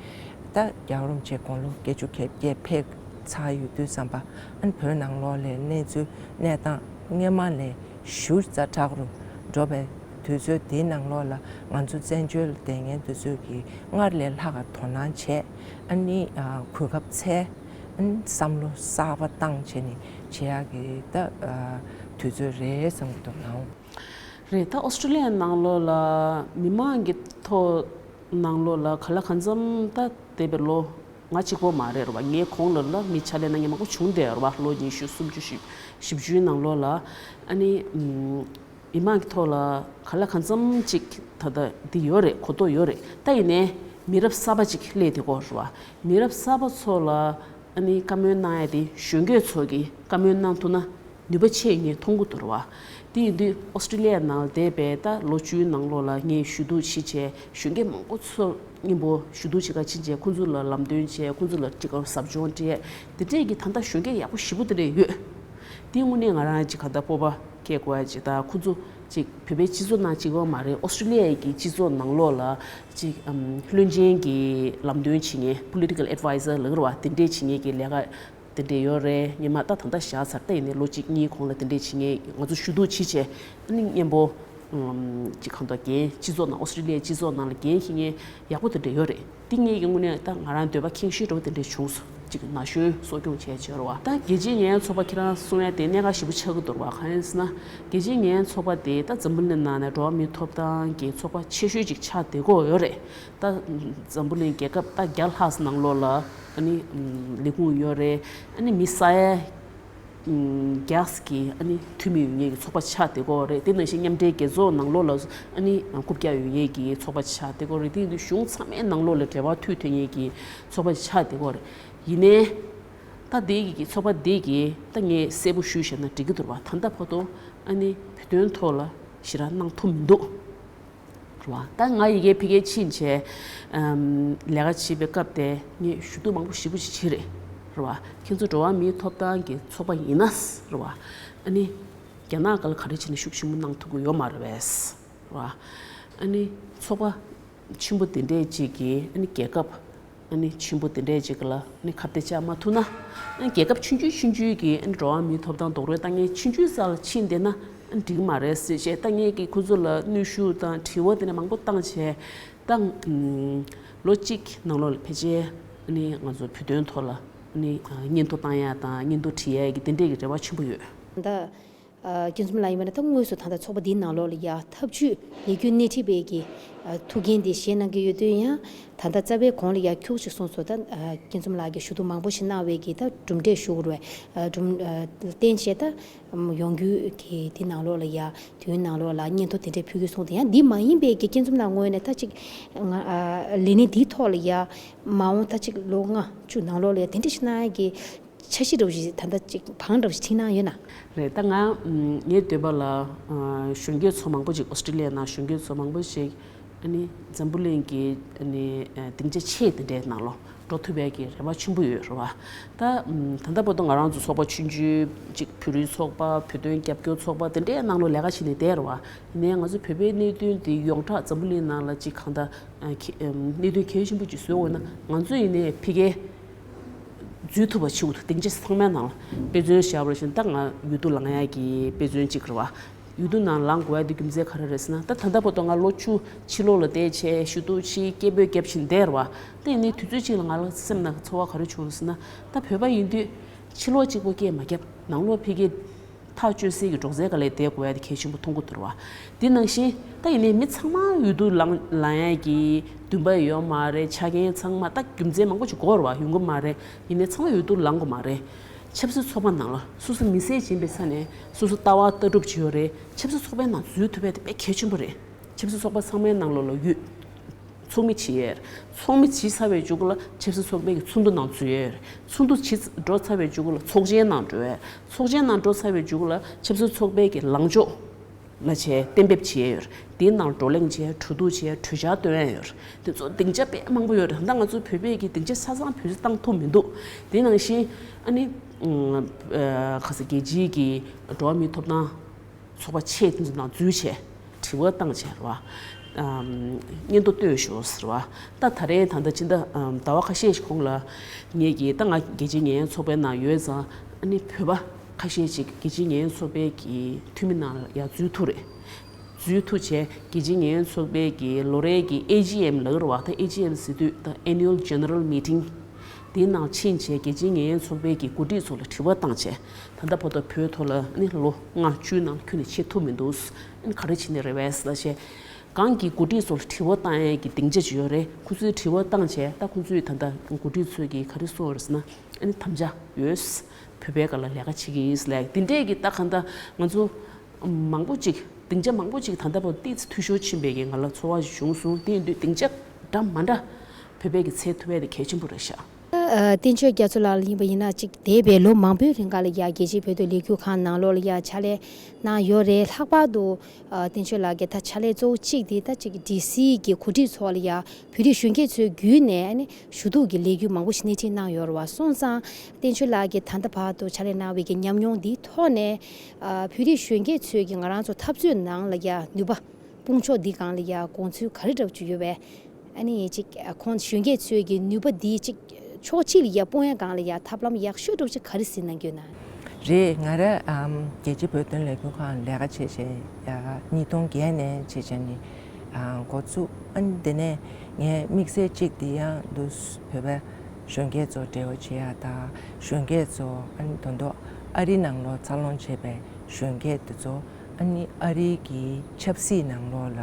ད་རྒྱལ་བ་རིན་པོ་ཆེ་དགུང་ལོ་བརྒྱད་ཅུ་གྱ་བརྒྱད་ཕེབས་ཚར་ཡོད་དུས་ཙམ་པ་ཨ་ནི་བོད་ནང་ལོགས་ལ་གནས་ཚུལ་གནས་སྟངས་སྔོན་མ་ལས་ཞེ་དྲག་རུ་འགྲོ་བའི་དུས་ཚོད་དེའི་ནང་ལོགས་ལ་ང་ཚོ་བཙན་བྱོལ་ལ་བསྡད་མཁན་དེ་ཚོས་ཀྱིས་སྔར་ལས་ལྷག་ག་དོ་སྣང་བྱས། ཨ་ནི་ཨ་གོ་སྐབས་འཚོལ། ཨ་ནི་བསམ་བློ་གསར་པ་བཏང་བྱས་ནས་བྱེད་ཡག་གི་ད་ཨ་དུས་ཚོད་རེད་བསམ་གྱི་འདུག་ནའོ། རེད། ད་ཨོ་སི་ཀྲི་ལི་ཡ་ནང་ལོགས་ལ་མི་མང་གི་ཐོག་ནང་ལོགས་ལ་ག་ལ་གང་འཚམ་ད་འདས་པའི་ལོ་ང་གཅིག་པོ་མ་རེད་རེད་བ། ངའི་གོང་ལ་ལ་མི་ཕྱག་ལས་གནང་མཁན་མང་པོ་བྱུང་བསྡད་ཡོད་རེད་བ། ལོ་ཉི་ཤུ་སུམ་ཅུ་བཞི་བཅུའི་ནང་ལོགས་ལ་ཨ་ནི་ཨམ། མི་མང་གི་ཐོག་ལ་ག་ལ་གང་འཚམ་ཅིག་ད་ལྟ་འདི་ཡོད་རེད། གོ་རྟོགས་ཡོད་རེད། ད་ཡིན་ནའི་མི་རབས་གསར་པ་ཅིག་སླེབས་བསྡད་ཀྱི་ཡོད་རེད་བ། མི་རབས་གསར་པ་ཚོ་ལ་ཨ་ནི་བཀའ་མོལ་གནང་ཡ་དེ་གཞོན་སྐྱེས་ཚོ་གིས་བཀའ་མོལ་གནང་ཐུབ་ན་ནུས་པ་ཆེ་ངས་མཐོང་གི་འདུག་རེད་བ། དེ་ཡིན་དུས་ཨོ་སི་ཀྲི་ལི་ཡའི་ནང་ལ་བསྡད་པའི་ད་ལོ་བཅུའི་ནང་ལོགས་ལ་ངས་ཞུ་གཏུག་ཅིག་བྱས། གཞོན་སྐྱེས་མང་པོ་ཚོ་སྙིང་པོ་ཞུ་གཏུག་བྱེད་ག་ཕྱིན་བྱས། ཁོང་ཚོ་ལ་ལམ་སྟོན་བྱས། ཁོང་ཚོ་ལ་ཅིག་ག་ཟབ་སྦྱོང་སྤྲད། དེ་འདྲས་ཀྱི་ད་ལྟ་གཞོན་སྐྱེས་ཡག་པོ་ཞེ་པོ་དེ་འདྲས་ཡོད། དེའི་དངོས་གནས་ང་རང་ཅིག་ག་ད་སྤོབས་པ་སྐྱེ་དགོས་ཡ་ཅིག་ད་ཁོ་ཚོ་ཅིག་བོད་པའི་སྤྱི་ཚོགས་ནང་གཅིག་པོ་མ་རེད། ཨོ་སི་ཀྲི་ལི་ཡའི་གི་སྤྱི་ཚོགས་ནང་ལོགས་ལ་ཅིག་ཨམ་བློན་ཆེན་གྱི་ལམ་སྟོན་བྱེད་མཁན་political advisor་ལབ་ཀྱི་རེད་བ། དེ་འདྲས་བྱེད་མཁན་གྱི་ལས་ཀ་དེ་འདྲས་ཡོད་རེད། སྔོན་མ་ད་ད་ལྟ་བཞག་ཚར། ད་ཡིན་ནའི་ལོ་གཅིག་གཉིས་གོང་ལ་དེ་འདྲས་བྱེད་མཁན་ང་ཚོ་ཞུ་གཏུག་བྱེད་བྱས་ཨ་ནི་མཉམ་པོ་ཨམ་ཅིག་གང་ལྟར་འགན་སྤྱི་ཚོགས་ནང་ཨོ་སི་ཀྲི་ལི་ཡའི་སྤྱི་ཚོགས་ནང་ལ་འགན་འཁྱེར་མཁན་ཡག་པོ་དེ་འདྲ་ཡོད་རེད། འདི་ངེད་ཀྱི་དངོས་གནས་ད་ང་རང་འདོད་པ་ཁེངས་ཤིང་འགྲོ་བ་དེ་འདྲ་བྱུང་སོང་། ཅིག་ན་གཞོན་གསོ་སྐྱོང་བྱས་བྱས་རེད་བ། ད་རྒྱལ་སྤྱིའི་ངན་ཚོགས་པ་ཁྱེད་རང་གསུང་ཡ་དེ་གནད་འགག་ཞེ་པོ་ཆགས་ཀྱི་འདུག་བ། གང་ཡིན་ཟེར་ན་རྒྱལ་སྤྱིའི་ངན་ཚོགས་པ་དེ་ད་འཛམ་བུ་གླིང་ནང་ནས་འགྲོ་བ་མིའི་ཐོབ་ཐང་གི་ཚོགས་པ་ཆེ་ཤོས་ཅིག་ཆགས་བསྡད་ཀྱི་ཡོད་རེད། ད་འཛམ་བུ་གླིང་རྒྱལ་ཁབ་ད་བརྒྱ་ལྷག་ནང་ལོགས་ལ་ཨ་ནི་ལས་ཁུངས་ཡོད་རེད། ཨ་ནི་མི་ས་ཡ་བརྒྱ་ཀྱི་ཨ་ནི་འཐུས་མི་ཡོད་མཁན་གྱི་ཚོགས་པ་ཆགས་བསྡད་ཀྱི་ཡོད་རེད། དེ་ནང་བཞིན་མཉམ་འབྲེལ་རྒྱལ་ཚོགས་ནང་ལོགས་ལ་ཨ་ནི་རྐུབ་བཀྱག་ཡོད་མཁན་གྱི་ཚོགས་པ་ཆགས་བསྡད་ཀྱི་ཡོད་རེད། དེ་ཡིན་དུས་གཞུང་ཚང་མའི་ནང་ལོགས་ལ་འབྲེལ་བ་མཐུད་ཐུབ་མཁན་གྱི་ཚོགས་པ་ཆགས་བསྡད་ཀྱི་ཡོད་རེད། ཡིན་ནའི་ད་དེ་གི་ཚོགས་པ་དེ་གིས་ད་ངས་གསལ་པོ་ཞུས་བཞག་ན་འགྲིག་གི་འདུག་བ། ད་ལྟ་བར་དུ་ཨ་ནི་བོད་དོན་ཐོག་ལ་ཞེ་དྲག་གནང་ཐུབ་མི་འདུག་རེད་བ། ད་ང་ཡི་གེ་ཕ་གིར་ཕྱིན་བྱས་ཨམ་ལས་ཀ་བྱེད་པའི་སྐབས་དེ་ངས་ཞུ་གཏུག་མང་པོ་ཞེ་པོ་ཅིག་བྱས་རེད། རེད་བ། ཁྱེད་ཚོ་འགྲོ་བ་མིའི་ཐོབ་ཐང་གི་ཚོགས་པ་ཡིན་ན་རེད་བ། ཨ་ནི་རྒྱ་ནག་སྒང་ལ་ག་རེ་བྱས་ནས་ཤུགས་ཆེན་པོ་གནང་ཐུབ་ཀྱི་ཡོད་མ་རེད་པས། རེད་བ། ཨ་ནི་ཚོགས་པ་ཆེན་པོ་དེ་འདྲས་ཅིག་གིས་ཨ་ནི་རྒྱལ་ཁབ་ཨ་ནི་ཆེན་པོ་དེ་འདྲས་ཅིག་ལ་ཨ་ནི་ཁ་གཏད་བཅག་མ་ཐུབ་ན། ཨ་ནི་རྒྱལ་ཁབ་ཆུང་ཆུང་ཆུང་ཆུང་གིས་ཨ་ནི་འགྲོ་བ་མིའི་ཐོབ་ཐང་རྡོག་རོལ་བཏང་མཁན་ཆུང་ཆུང་ས་ལ་ཕྱིན་བསྡད་ན་ཨ་ནི་འགྲིག་མ་རེད་ཟེར་བྱས། ད་ངས་ཀྱིས་ཁོ་ཚོ་ལ་གནོན་ཤུགས་དང་དྲི་བ་དེ་འདྲ་མང་པོ་བཏང་བྱས། ད་ཨམ་ལོ་གཅིག་ནང་ལོགས་ལ་ཕལ་ཆེར་ཨ་ནི་ང་ཚོ་བོད་དོན་ཐོག་ལ་ཨ་ནི་སྙན་ཐོ་བཏང་ཡ་དང་སྙན་ཐོ་བྲིས་ཡ་གི་དེ་འདྲས་ཀྱི་རེ་བ་ཆེན་པོ་ཡོད། ད་ཨ་སྐྱིད་འཛོམས་ལགས་ཡིན་པ་ན་ད་དངོས་སུ་ད་ལྟ་ཚོགས་པ་འདིའི་ནང་ལོགས་ལ་ཡ་ཐབས་ཇུས་ལས་འགུལ་སྣེ་ཁྲིད་པའི་གི་ཨ་ཐུགས་འགན་དེ་བཞེས་གནང་གི་ཡོད་དུས་ཡང་ད་ལྟ་རྩ་བའི་གོང་ལ་ཡ་ཁྱུག་ཅིག་གསུངས་སོང་། ད་ཨ་སྐྱིད་འཛོམས་ལགས་ཀྱིས་ཞུ་གཏུག་མང་པོ་ཞིག་གནང་བའི་གི་ད་གྲུབ་འབྲས་ཞུ་དགོས་རེད། ཨ་གྲུབ་ཨ་བརྟེན་བྱས་ད་ཡོང་རྒྱུ་གི་དེ་ནང་ལོགས་ལ་ཡ་དུས་ཡུན་ནང་ལོགས་ལ་སྙན་ཐོ་དེ་འདྲས་ཕུལ་གི་གསུངས། དེ་ཡང་འདི་མ་ཡིན་པའི་གི་སྐྱིད་འཛོམས་ལགས་ངོས་ནས་ད་ཅིག་ང་ཨ་ལས་གནས་འདིའི་ཐོག་ལ་ཡ་མ་འོངས་ད་ཅིག་ལོ་ལྔ་བཅུ་ནང་ལོགས་ལ་ཡ་དེ་འདྲས་ཞིག་གནང་ཡ་གི་འཆར་གཞི་འདྲ་བོ་ཞིག་ད་ལྟ་ཅིག་བང་འདྲ་བོ་ཞིག་བྲིས་གནང་ཡོད་ན། རེད། ད་ང་ངའི་འདོད་པ་ལ་ཨ་གཞོན་སྐྱེས་ཚོ་མང་པོ་ཅིག་ཨོ་སི་ཀྲི་ལི་ཡ་ནང་གཞོན་སྐྱེས་ཚོ་མང་པོ་ཅིག་ཨ་ནི་འཛམ་བུ་གླིང་གི་ཨ་ནི་ཨ་སྡིངས་ཆ་ཆེ་དེ་འདྲའི་ནང་ལོགས་འགྲོ་ཐུབ་པའི་གི་རེ་བ་ཆེན་པོ་ཡོད་རེད་བ། ད་ད་ལྟ་བར་དུ་ང་རང་ཚོ་ཚོགས་པ་ཆུང་ཆུང་ཅིག་བོད་རིགས་ཚོགས་པ། བོད་དོན་རྒྱབ་སྐྱོར་ཚོགས་པ་དེ་འདྲའི་ནང་ལོགས་ལས་ཀ་བྱས་ནས་བསྡད་རེད་བ། ཡིན་ནའི་ང་ཚོ་བོད་པའི་གནད་དོན་དེ་ཡོངས་གྲགས་འཛམ་བུ་གླིང་ནང་ལ་ཅིག་གང་ལྟར་ཨ་གལ་ཨམ་གནད་དོན་གལ་ཆེན་པོ་ཅིག་བཟོས་འོང་ན་ང་ཚོ་ཡིན་ནའི་ཕ་གིར་འཛུལ་ཐུབ་པ་བྱེད་དགོས་འདུག་སྡིངས་ཆ་ཚང་མའི་ནང་ལ། དཔེ་མཚོན་བཞག་པ་ཞིག་ད་ང་འོས་བསྡུ་ལངས་ཡ་གི་དཔེ་མཚོན་གཅིག་རེད་བ། འོས་བསྡུ་ནང་ལངས་དགོས་ཡ་དེ་རྒྱུ་མཚན་ག་རེ་རེད་ཟེར་ན། ད་ད་ལྟ་བར་དུ་ང་ལོ་བཅུ་ཕྱི་ལོགས་ལ་བསྡད་བྱས་ཞུ་གཏུག་བྱས་སྐད་འབོད་རྒྱབ་བཞིན་བསྡད་རེད་བ། དེ་ཡིན་ནའི་དུས་ཚོད་གཅིག་ལ་ང་ལ་སེམས་ནང་ཚོར་བ་ག་རེ་བྱུང་ཟེར་ན། ད་བོད་པ་ཡིན་དུས་ཕྱི་ལོགས་གཅིག་པོ་སྐད་མ་རྒྱབ། ནང་ལོགས་ཕ་གིར་ཐག་གཅོད་སའི་གི་སྒྲོག་ཙེའི་སྒང་ལ་བསྡད་དགོས་ཡ་དེ་གལ་ཆེན་པོ་མཐོང་གི་འདུག་རེད་བ། དེ་ནང་བཞིན་ད་ཡིན་ནའི་མི་ཚང་མ་འོས་བསྡུ་ལངས་ལངས་ཡ་གི་འདུན་པ་ཡོད་མ་རེད། ཆ་རྐྱེན་ཚང་མ་ད་རྒྱུ་མཚན་མང་པོ་ཅིག་དགོས་རེད་བ། ཡོང་གི་མ་རེད། ཡིན་ནའི་ཚང་མ་འོས་བསྡུ་ལངས་དགོས་མ་རེད། ཆབ་སྲིད་ཚོགས་པ་ནང་ལ་སོ་སོ་མི་སེར་ཡིན་པའི་ཆ་ནས་སོ་སོ་ལྟ་བ་ལྟ་གྲུབ་ཅིག་ཡོད་རེད། ཆབ་སྲིད་ཚོགས་པའི་ནང་འཛུལ་ཐུབ་པ་དེ་དཔེ་གལ་ཆེན་པོ་རེད། ཆབ་སྲིད་ཚོགས་པ་ཚང་མའི་ནང་ལོགས་ལ་ཡོད། ཚོགས་མི་བྱེད་ཡས། ཚོགས་མི་བྱེད་ཚར་བའི་མཇུག་ལ་ཆབ་སྲིད་ཚོགས་པའི་གི་ཚོགས་འདུ་ནང་འཛུལ་ཡས། ཚོགས་འདུ་བྱེད་འགྲོ་ཚར་བའི་མཇུག་ལ་ཚོགས་ཆེན་ནང་འགྲོ་ཡས། ཚོགས་ཆེན་ནང་འགྲོ་ཚར་བའི་མཇུག་ལ་ཆབ་སྲིད་ཚོགས་པའི་གི་ལངས་ཕྱོགས་ལ་བྱས་གཏན་འབེབས་བྱེད་ཡས་ཡོད། དེའི་ནང་བགྲོ་གླེང་བྱས། གྲོས་བསྡུར་བྱས། གྲོས་འཆར་བཏོན་ཡས་ཡོད། དེ་ཚོ་སྡིངས་ཆ་དཔེ་མང་པོ་ཡོད་རེད། ད་ང་ཚོ་བོད་པའི་གི་སྡིངས་ཆ་ཆ་ཚང་བེད་སྤྱོད་བཏང་ཐུབ་མི་འདུག་དེ་ནང་བཞིན་ཨ་ནི་ཨ་ག་ས་རྒྱལ་སྤྱིའི་གི་འགྲོ་བ་མིའི་ཐོབ་ཐང་ཚོགས་པ་ཆེ་དེ་ཚོ་ནང་འཛུལ་བྱས་དྲི་བ་བཏང་བྱས་རེད་བ། ཨམ་སྙན་ཐོ་བཏོན་ཤོག་ཟེར་བ། ད་ད་རེས་ད་ལྟ་ཕྱི་ཟླ་ཨམ་ཟླ་བ་ཁ་ཤས་ཤིག་གོང་ལ་ངེད་ཀྱིས་ད་ང་རྒྱལ་སྤྱིའི་ངན་ཚོགས་པའི་ནང་ཡོད་ཙང་ཨ་ནི་བོད་པ་ཁ་ཤས་ཤིག་རྒྱལ་སྤྱིའི་ངན་ཚོགས་པའི་གི་འཐུས་མི་ནང་ལ་ཡར་འཛུལ་ཐུབ་རེད། འཛུལ་ཐུབ་བྱས་རྒྱལ་སྤྱིའི་ངན་ཚོགས་པའི་གི་ལོ་རེའི་གི་ཨེ་ཇི་ཨེམ་ལབ་ཀྱི་རེད་བ། ད་ཨེ་ཇི་ཨེམ་ཟེར་དུས་ད་Annual General Meeting དེའི་ནང་ཕྱིན་བྱས་རྒྱལ་སྤྱིའི་ངན་ཚོགས་པའི་གི་འགོ་ཁྲིད་ཚོ་ལ་དྲི་བ་བཏང་བྱས། ད་ལྟ་བར་དུ་བོད་ཐོག་ལ་ནི་ལོ་ལྔ་བཅུའི་ནང་ཁྱོན་ནས་བྱེད་ཐུབ་མི་འདུག་ཨ་ནི་ག་རེ་བྱས་ནས་རེད་པས་ལབ་བྱས། གང་གི་འགོ་ཁྲིད་ཚོ་ལ་དྲི་བ་བཏང་ཡས་ཀྱི་སྡིངས་ཆ་ཅིག་ཡོད་རེད། ཁོ་ཚོས་དྲི་བ་བཏང་བྱས་ད་ཁོ་ཚོས་ད་ལྟ་འགོ་ཁྲིད་ཚོས་ཀྱིས་ག་རེ་གསུངས་ཡོད་རེད་ཟེར་ན། ཨ་ནི་དམ་བཅའ་ཡོད། བོད་པའི་སྒང་ལ་ལས་ཀ་བྱེད་ཀྱི་ཡིན་ལབ། དེ་འདྲས་ཀྱི་ད་གང་ལྟར་ང་ཚོ་མང་པོ་ཅིག་སྡིངས་ཆ་མང་པོ་ཅིག་ད་ལྟ་བར་ཏོག་ཙམ་འཐུས་ཤོར་ཕྱིན་པའི་གི་ང་ལ་ཚོར་བ་ཞིག་བྱུང་སོང་། དེ་ཡིན་དུས་སྡིངས་ཆ་འདྲ་མ་འདྲ་བོད་པའི་གི་འཚོལ་ཐུབ་ཡས་དེ་གལ་ཆེན་པོ་རེད་ཤག་ཨ། བསྟན་ཆོས་རྒྱ་མཚོ་ལགས་ལ་ཡིན་པ་ཡིན་ན་ཅིག་འདས་པའི་ལོ་མང་པོའི་རིང་ག་ལ་ཡ་རྒྱལ་སྤྱིའི་བོད་དོན་ལས་འགུལ་ཁང་ནང་ལོགས་ལ་ཡ་ཕྱག་ལས་གནང་ཡོད་རེད། ལྷག་པར་དུ་ཨ། བསྟན་ཆོས་ལགས་ཀྱི་ད་ཕྱག་ལས་གཙོ་བོ་གཅིག་དེ་ད་ཅིག་ཌི་སི་གི་གོ་སྒྲིག་ཚོགས་ལ་ཡ་བོད་རིགས་གཞོན་སྐྱེས་ཚོའི་བརྒྱུད་ནས་ཨ་ནི་ཞུ་གཏུག་གི་ལས་འགུལ་མང་པོ་ཞིག་སྣེ་ཁྲིད་གནང་ཡོད་རེད་བ། སོང་ཙང་བསྟན་ཆོས་ལགས་ཀྱིས་ད་ལྟ་བར་དུ་ཕྱག་ལས་གནང་བའི་གི་ཉམས་མྱོང་འདིའི་ཐོག་ནས་ཨ། བོད་རིགས་གཞོན་སྐྱེས་ཚོས་ཀྱི་ང་རང་ཚོ་འཐབ་རྩོད་ནང་ལ་ཡ་ནུས་པ་སྤུངས་ཕྱོགས་འདི་སྒང་ལ་ཡ་དགོངས་ཚུལ་ག་རེ་འདྲ་བོ་ཅིག་ཡོད་པས། ཨ་ནི་ཅིག་ཁོང་གཞོན་སྐྱེས་ཚོས་ཀྱི་ནུས་པ་འདི་ཅིག་ཕྱོགས་གཅིག་ལ་ཡ་སྤུངས་ཡ་སྒང་ལ་ཡ་ཐབས་ལམ་ཡག་ཤོས་འདྲ་བོ་ཅིག་ག་རེ་ཟིན་གནང་གི་ཡོད་ན། རེད། ང་ར་ཨམ་རྒྱལ་སྤྱིའི་བོད་དོན་ལས་འགུལ་ཁང་ལས་ཀ་བྱས་བྱས་ཡ་ཉིས་སྟོང་བརྒྱད་ནས་བྱས་བྱས་ནི་ཨ་འགོ་ཚུགས། ཨ་ནི་དེ་ནས་ངའི་དམིགས་བསལ་གཅིག་དེ་ཡང་འདུག་བོད་པའི་གཞོན་སྐྱེས་ཚོ་འབྲེལ་བ་བྱེད་ཡ་དང་གཞོན་སྐྱེས་ཚོ་ཨ་ནི་དོན་དུ་ཨ་རི་ནང་ལོགས་འཚར་ལོངས་བྱས་པའི་གཞོན་སྐྱེས་དེ་ཚོ་ཨ་ནི་ཨ་རིའི་གི་ཆབ་སྲིད་ནང་ལོགས་ལ་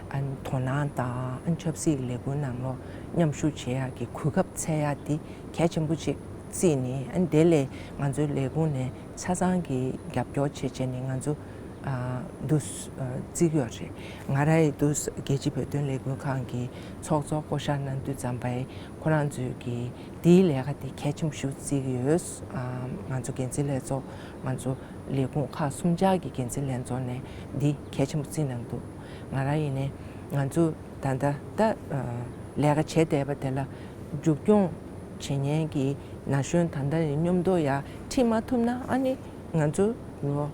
ཨ་ནི་དོ་སྣང་དང་ཨ་ནི་ཆབ་སྲིད་ལས་འགུལ་ནང་ལོགས་མཉམ་ཞུགས་བྱེད་ཡག་གི་གོ་སྐབས་འཚོལ་ཡག་དེ་གལ་ཆེན་པོ་ཅིག་བརྩིས་ནས། ཨ་ནི་དེ་ལས་ང་ཚོའི་ལས་ཁུངས་ནས་ཆ་ཚང་གི་རྒྱབ་སྐྱོར་བྱེད་བྱས་ནས་ང་ཚོ་ཨ་འདུག་ཨ་བརྩི་གི་ཡོད་རེད། ང་རའི་འདུག་རྒྱལ་སྤྱིའི་བོད་དོན་ལས་འགུལ་ཁང་གི་ཚོགས་གཙོ་བསྐོ་བཞག་གནང་དུས་ཙམ་པ་ཁོ་རང་ཚོས་ཀྱི་འདིའི་ལས་ཀ་དེ་གལ་ཆེན་པོ་ཞིག་བརྩི་གི་ཡོད། ཨ་ང་ཚོ་འགན་འཛིན་ལྷན་ཚོགས་ང་ཚོ་ལས་ཁུངས་ཁག་གསུམ་ཆར་གྱི་འགན་འཛིན་ལྷན་ཚོགས་ནས་འདི་གལ་ཆེན་པོ་བརྩིས་གནང་འདུག་ང་རང་ཡིན་ནའི་ང་ཚོ་ད་ལྟ་ད་ལས་ཀ་བྱས་བསྡད་པ་དེ་ལ་མཇུག་སྐྱོང་བྱེད་མཁན་གྱི་ན་གཞོན་ད་ལྟ་ནས་མཉམ་དུ་ཡར་ཁྲིད་མ་ཐུབ་ན། ཨ་ནི་ང་ཚོ་ལོ་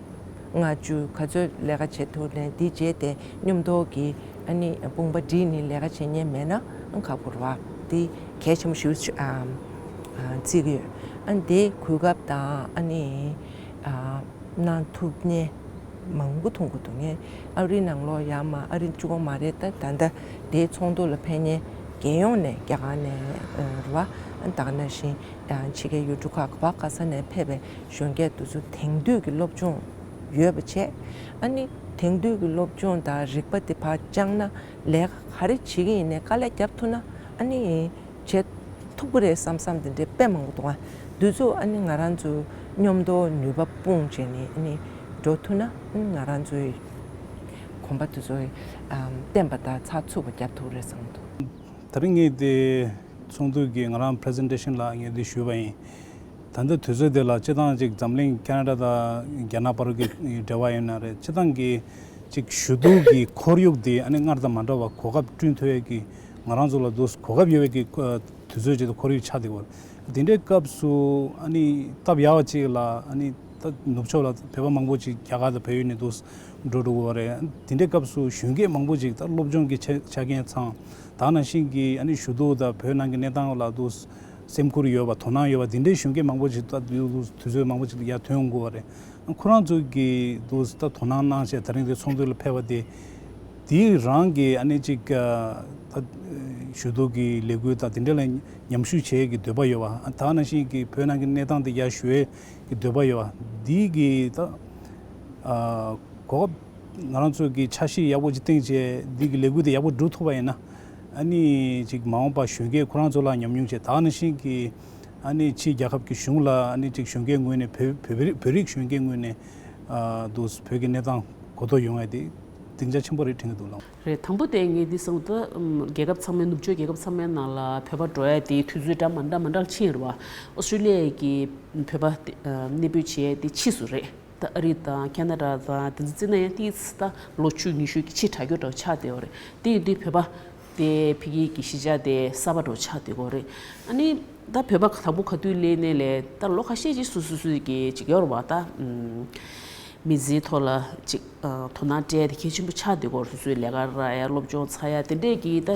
ལྔ་བཅུ་ག་ཚོད་ལས་ཀ་བྱེད་ཐུབ་ནས་འདི་བྱས་ཏེ་མཉམ་དུ་གི་ཨ་ནི་དཔུང་པ་སྒྲིལ་ནས་ལས་ཀ་བྱེད་མཁན་མེད་ན་ཨ་ཁག་པོ་རེད་བ། འདི་གལ་ཆེན་པོ་ཞིག་ཨ་ཨ་བརྩི་གི་ཡོད། ཨ་ནི་དེ་གོ་སྐབས་དང་ཨ་ནི་ཨ་གནང་ཐུབ་མཁན་མང་པོ་མཐོང་གི་འདུག་ངས་ཨ་རིའི་ནང་ལོགས་ཡར་མར། ཨ་རི་གཅིག་པོ་མ་རེད། ད་ད་ལྟ་དེའི་ཚོགས་འདུ་ལ་ཕེབས་མཁན་རྒྱལ་ཡོངས་ནས་རྒྱ་གར་ནས་རེད་བ། ད་ག་ནང་བཞིན་ཕྱི་རྒྱལ་ཡུལ་གྲུ་ཁག་ག་བ་ག་ས་ནས་ཕེབས་པའི་གཞོན་སྐྱེས་དེ་ཚོ་དེང་དུས་ཀྱི་སློབ་སྦྱོང་ཡོད་པ་བྱས། ཨ་ནི་དེང་དུས་ཀྱི་སློབ་སྦྱོང་དང་རིག་པ་དེ་ཕར་སྦྱངས་ན་ལས་ཀ་ག་རེ་བྱེད་ཀྱི་ཡིན་ནའི་དཀའ་ལས་རྒྱབ་ཐུབ་ན་ཨ་ནི་བྱེད་ཐུབ་ཀྱི་རེད་བསམ་བསམ་དེ་འདྲའི་དཔེ་མང་པོ་འདུག་ཨ་འདི་ཚོ་ཨ་ནི་ང་རང་ཚོ་མཉམ་དུ་ནུས་པ་སྤུངས་བྱས་ནས་ཨ་ནི་འགྲོ་ཐུབ་ན་ཨ་ནི་ང་རང་ཚོའི་གོམ་པ་དེ་ཚོ་ཨམ་བརྟན་པ་དང་ཚགས་ཚུད་པ་རྒྱབ་ཐུབ་ཀྱི་རེད་བསམ་འདུག་ད་རིང་ངས་དེ་ཚོགས་འདུ་གི་ང་རང་པི་རི་སེན་ཊེ་ཤན་ལ་ངས་འདི་ཞུས་པ་ཡིན། ད་ལྟ་དུས་ཚོད་དེ་ལ་སྤྱིར་བཏང་ཅིག་འཛམ་གླིང་ཁེ་ན་ཌ་དང་རྒྱ་ནག་བར་གྱི་འབྲེལ་བ་ཡིན་ན་རེད། སྤྱིར་བཏང་གི་ཅིག་ཞུ་གཏུག་གི་ཁོར་ཡུག་དེ་ཨ་ནི་སྔར་དང་མ་འདྲ་བ་གོ་སྐབས་བསྐྲུན་ཐུབ་ཡས་ཀྱི་ང་རང་ཚོ་ལ་འདུག་གོ་སྐབས་ཡོད་པའི་གི་དུས་ཚོད་ཅིག་དང་ཁོར་ཡུག་ཆགས་བསྡད་ཡོད། དེ་འདྲའི་སྐབས་སུ་ཨ་ནི་སྟབས་ཡག་པ་ཅིག་ལ་ཨ་ནི་ད་ནུབ་ཕྱོགས་ལ་བོད་པ་མང་པོ་ཅིག་རྒྱ་གར་དང་བལ་ཡུལ་ནས་འདུག་འགྲོ་འགྲོ་གི་ཡོད་རེད། དེ་འདྲའི་སྐབས་སུ་གཞོན་སྐྱེས་མང་པོ་ཅིག་ད་སློབ་སྦྱོང་གི་ཆ་ཆ་རྐྱེན་ཚང་། ད་ནང་བཞིན་གྱི་ཨ་ནི་ཞུ་གཏུག་དང་བོད་ནང་གི་གནས་སྟངས་ལ་འདུག་སེམས་ཁུར་ཡོད་པ། དོ་སྣང་ཡོད་པ། དེ་འདྲའི་གཞོན་སྐྱེས་མང་པོ་ཅིག་ད་དུས་དུས་ཚོད་མང་པོ་ཅིག་ལ་ཡར་ཐོན་ཡོང་གི་ཡོད་རེད། ཁོ་རང་ཚོ་གིས་འདུག་ད་དོ་སྣང་གནང་བྱས་ད་རིང་དེ་ཚོགས་འདུ་ལ་ཕེབས་པ་དེ། དེའི་རང་གི་ཨ་ནི་ཅིག་ཨ་ད་ཞུ་གཏུག་གི་ལས་འགུལ་དང་དེ་འདྲ་ལ་མཉམ་ཞུགས་བྱེད་ཀྱི་འདོད་པ་ཡོད་པ། ད་ནང་བཞིན་གྱི་བོད་ནང་གི་གནས་སྟངས་དེ་ཡར་ཞུ་ཡས་ཀྱི་འདོད་པ་ཡོད་པ། འདི་གི་ད་ཨ་གོ་སྐབས་ང་རང་ཚོ་གི་འཆར་གཞི་ཡག་པོ་ཅིག་བཏིང་བྱས་འདི་གི་ལས་འགུལ་དེ་ཡག་པོ་སྒྲུབ་ཐུབ་པ་ཡིན་ན། ཨ་ནི་ཅིག་མ་འོངས་པ་གཞོན་སྐྱེས་ཁོ་རང་ཚོ་ལ་ཉམས་མྱོང་བྱས། ད་ནང་བཞིན་གྱི་ཨ་ནི་ཕྱི་རྒྱལ་ཁབ་ཀྱི་གཞུང་ལ་ཨ་ནི་ཅིག་གཞོན་སྐྱེས་ངོས་ནས་བོད་བོད་བོད་རིགས་གཞོན་སྐྱེས་ངོས་ནས་ཨ་འདུག་བོད་ཀྱི་གནས་སྟངས་གོ་རྟོགས་ཡོང་ཡ་དེ་སྡིངས་ཆ་ཆེན་པོ་རེད་དྲན་གྱི་འདུག་ལགས། རེད། དང་པོ་དེ་ངས་འདི་བསམ་ད་རྒྱལ་ཁབ་ཚང་མའི་ནུབ་ཕྱོགས་རྒྱལ་ཁབ་ཚང་མའི་ནང་ལ་བོད་པ་འགྲོ་ཡ་དེ་དུས་ཚོད་འདྲ་མི་འདྲ་མི་འདྲ་ཕྱིན་རེད་བ། ཨོ་སི་ཀྲོ་ལི་ཡ་གི་བོད་པ་དེ་གནས་སྤོས་བྱས་དེ་ཕྱིས་སུ་རེད། ད་ཨ་རི་དང་ཁེ་ན་ཌ་དང་དེ་ཚོ་བརྩིས་ན་ཡང་ཏིས་ད་ལོ་བཅུ་ཉི་ཤུ་གི་ཕྱིར་དྲག་རྒྱུ་འདྲ་བོ་ཆགས་བསྡད་ཡོད་རེད། དེ་ཡིན་དུས་བོད་པ་དེ་ཕ་གི་གི་གཞིས་ཆགས་དེ་གསར་པ་འདྲ་བོ་ཆགས་བསྡད་ཡོད་རེད། ཨ་ནི་ད་བོད་པ་དང་པོ་ག་དུས་སླེབས་ནའི་ལས་ད་ལོ་ཁ་ཤས་ཅིག་སུ་སུ་སུ་གི་ཅིག་ཡོད་རེད་བ། ད་མི་ཚེའི་ཐོག་ལ་ཅིག་དོ་སྣང་སྤྲད་དེ་གལ་ཆེན་པོ་ཆགས་བསྡད་ཡོད་རེད། སོ་སོའི་ལས་ཀ་རག་ཡ། སློབ་སྦྱོང་ཚར་ཡ་དེ་འདྲས་ཀྱི་ད་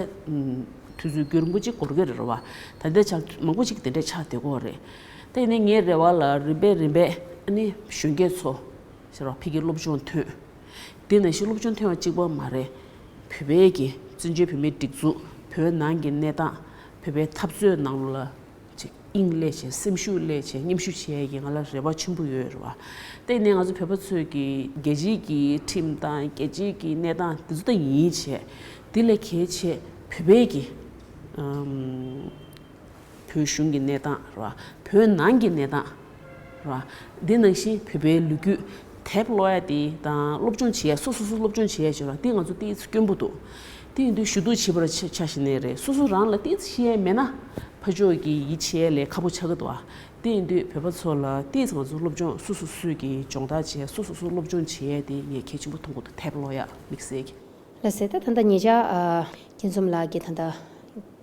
དུས་ཚོད་རྒྱུན་རིང་པོ་ཅིག་འགོར་གྱི་རེད་བ། ད་ལྟ་ཆ་མང་པོ་ཅིག་དེ་འདྲས་ཆགས་བསྡད་ཡོད་རེད། ད་ཡིན་ནའི་ངའི་རེ་བ་ལ་རིམ་པས་རིམ་པས་ཨ་ནི་གཞོན་སྐྱེས་ཚོ་ཟེར་བ་ཕ་གིའི་སློབ་སྦྱོང་ཐོན། དེ་ནང་བཞིན་སློབ་སྦྱོང་ཐོན་པ་གཅིག་པོ་མ་རེད། བོད་པའི་གི་བཙན་བྱོལ་བོད་མིའི་སྒྲིག་འཛུགས། བོད་ནང་གི་གནས་སྟངས། བོད་པའི་འཐབ་རྩོད་ནང་ལ་ཅིག་དབྱིངས་སླེབས་བྱས། སེམས་ཤུགས་སླེབས་བྱས། མཉམ་ཞུགས་བྱེད་ཡས་ཀྱི་ང་ལ་རེ་བ་ཆེན་པོ་ཡོད་རེད་བ། དེ་ནས་ང་ཚོ་བོད་པ་ཚོས་ཀྱི་རྒྱལ་སྤྱིའི་གི་ཁྲིམས་དང་རྒྱལ་སྤྱིའི་གི་གནས་སྟངས་དེ་ཚོ་ད་ཡིན་བྱས། དེ་ལས་གལ་ཆེ་བོད་པའི་གི་ཨམ། བོད་གཞུང་གི་གནས་སྟངས་རེད་བ། བོད་ནང་གི་གནས་སྟངས་རེད་བ། འདི་ནང་བཞིན་བོད་པའི་ལོ་རྒྱུས་དེབ་ཀློག་ཡ་དེ་དང་སློབ་སྦྱོང་བྱེད་ཡ། སོ་སོ་སོ་སློབ་སྦྱོང་བྱེད་ཡ་ཞིག་རེད་བ། འདི་ང་ཚོ་ཏོག་ཙམ་དཀོན་པོ་འདུག་དེ་ཡིན་དུས་ཞུ་གཏུག་བྱེད་པར་ཆ་ཆ་བཞག་ནའི་རེད། སོ་སོ་རང་ལ་ཏོག་ཙམ་ཤེས་ཡ་མེད་ན་ཕར་ཕྱོགས་ཀྱིས་ཡིད་ཆེས་ཡ་ལས་ཁག་པོ་ཆགས་ཀྱི་འདུག་ཨ། དེ་ཡིན་དུས་བོད་པ་ཚོ་ལ་ཏོག་ཙམ་ང་ཚོ་སློབ་སྦྱོང་སོ་སོ་སོས་ཀྱིས་སྦྱོང་བརྡར་བྱས། སོ་སོ་སོ་སློབ་སྦྱོང་བྱེད་ཡ་དེ་ངས་གལ་ཆེན་པོ་མཐོང་གི་འདུག་དེབ་ཀློག་ཡ་དམིགས་བསལ་གྱི། ལགས་སེ། ད་ད་ལྟ་ཉེ་ཆར་ཨ་སྐྱིད་འཛོམས་ལགས་ཀྱིས་ད་ལྟ་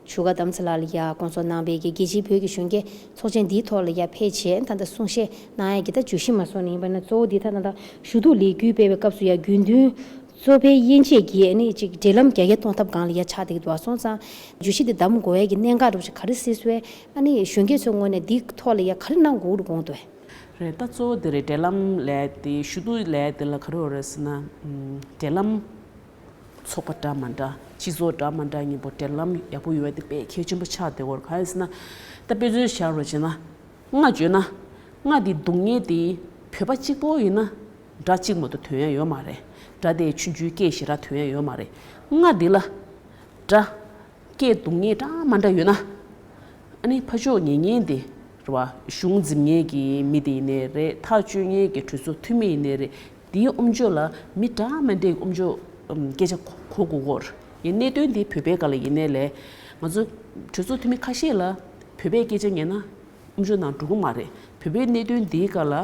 བཞུགས་སྒར་རྡ་རམ་ས་ལ་ལ་ཡ་སྐོང་ཚོགས་གནང་བའི་གི་རྒྱལ་སྤྱིའི་བོད་ཀྱི་གཞོན་སྐྱེས་ཚོགས་ཆེན་འདིའི་ཐོག་ལ་ཡ་ཕེབས་བྱས། ད་ལྟ་གསུང་བཤད་གནང་ཡ་གི་ད་བརྗོད་གཞི་མ་སོང་ནས་ཡིན་པ་ན། གཙོ་བོ་འདི་ད་ད་ལྟ་ཞུ་གཏུག་ལས་འགུལ་སྤེལ་བའི་སྐབས་སུ་ཡ་དགོས་འདུན་གཙོ་ཕལ་དབྱེ་འབྱེད་ཀྱིས་ཨ་ནི་ཅིག་འབྲེལ་ལམ་རྒྱ་སྐྱེད་གཏོང་ཐབས་སྒང་ལ་ཡ་ཆགས་བསྡད་ཀྱི་འདུག་སོང་ཙང་། བརྗོད་གཞི་འདི་གདམ་དགོས་ཡ་གི་གནད་འགག་འདྲ་པོ་ཞིག་ག་རེ་སེལ་སོང་། ཨ་ནི་གཞོན་སྐྱེས་ཚོའི་ངོས་ནས་འདིའི་ཐོག་ལ་ཡ་ག་རེ་གནང་དགོས་ཀྱི་འདུག་དགོངས་འདུག་རེད། ད་གཙོ་བོ་དེ་རེད། འབྲེལ་ལམ་ལས་དེ་ཞུ་གཏུག་ལས་དེ་ལ་ག་རེ་ཡོད་རེད་ཟེར་ན། ཨམ། འབྲེལ་ལམ། ཚོགས་པ་འདྲ་མ་འདྲ། སྤྱི་ཚོགས་འདྲ་མ་འདྲ་གཉིས་པོ་འབྲེལ་ལམ་ཡག་པོ་ཡོད་པ་དེ་དཔེ་གལ་ཆེན་པོ་ཆགས་བསྡད་ཡོད་རེད། གང་ཡིན་ཟེར་ན། ད་དཔེ་མཚོན་བཞག་རོགས་བྱས་ན། རྔ་བརྗོད་ན། རྔ་འདི་རྡུང་མཁན་དེ་བོད་པ་གཅིག་པོ་ཡིན་ན་སྒྲ་གཅིག་མ་གཏོགས་ཐོན་ཡ་ཡོད་མ་རེད། སྒྲ་དེ་ཆུང་ཆུང་སྐད་ཞེ་དྲག་ཐོན་ཡ་ཡོད་མ་རེད། རྔ་འདི་ལ་སྒྲ། སྐད་རྡུང་མཁན་འདྲ་མ་འདྲ་ཡོད་ན། ཨ་ནི་ཕར་ཕྱོགས་ཉན་མཁན་དེ་རེད་བ། གཞུང་འཛིན་མཁན་གྱི་མི་དེ་ཡིན་ནའི་རེད། ཐག་གཅོད་མཁན་གྱི་གྲོས་ཚོགས་འཐུས་མི་ཡིན་ནའི་རེད། དེའི་དབུ་ཕྱོགས་ལ་མི་འདྲ་མ་འདྲའི་དབུ་ཕྱོགས་ཨམ་སྐད་ཆ་གོ་གོ་གོ་རེད། ཡིན་གནད་དོན་དེ་བོད་པའི་སྒང་ལ་ཡིན་ནའི་ལས། ང་ཚོ་གྲོས་ཚོགས་འཐུས་མི་ཁ་ཤས་ལ་བོད་པའི་སྐད་ཆ་ཉན་ན་དབུ་ཕྱོགས་ནང་འགྲོ་གི་མ་རེད། བོད་པའི་གནད་དོན་འདིའི་སྒང་ལ་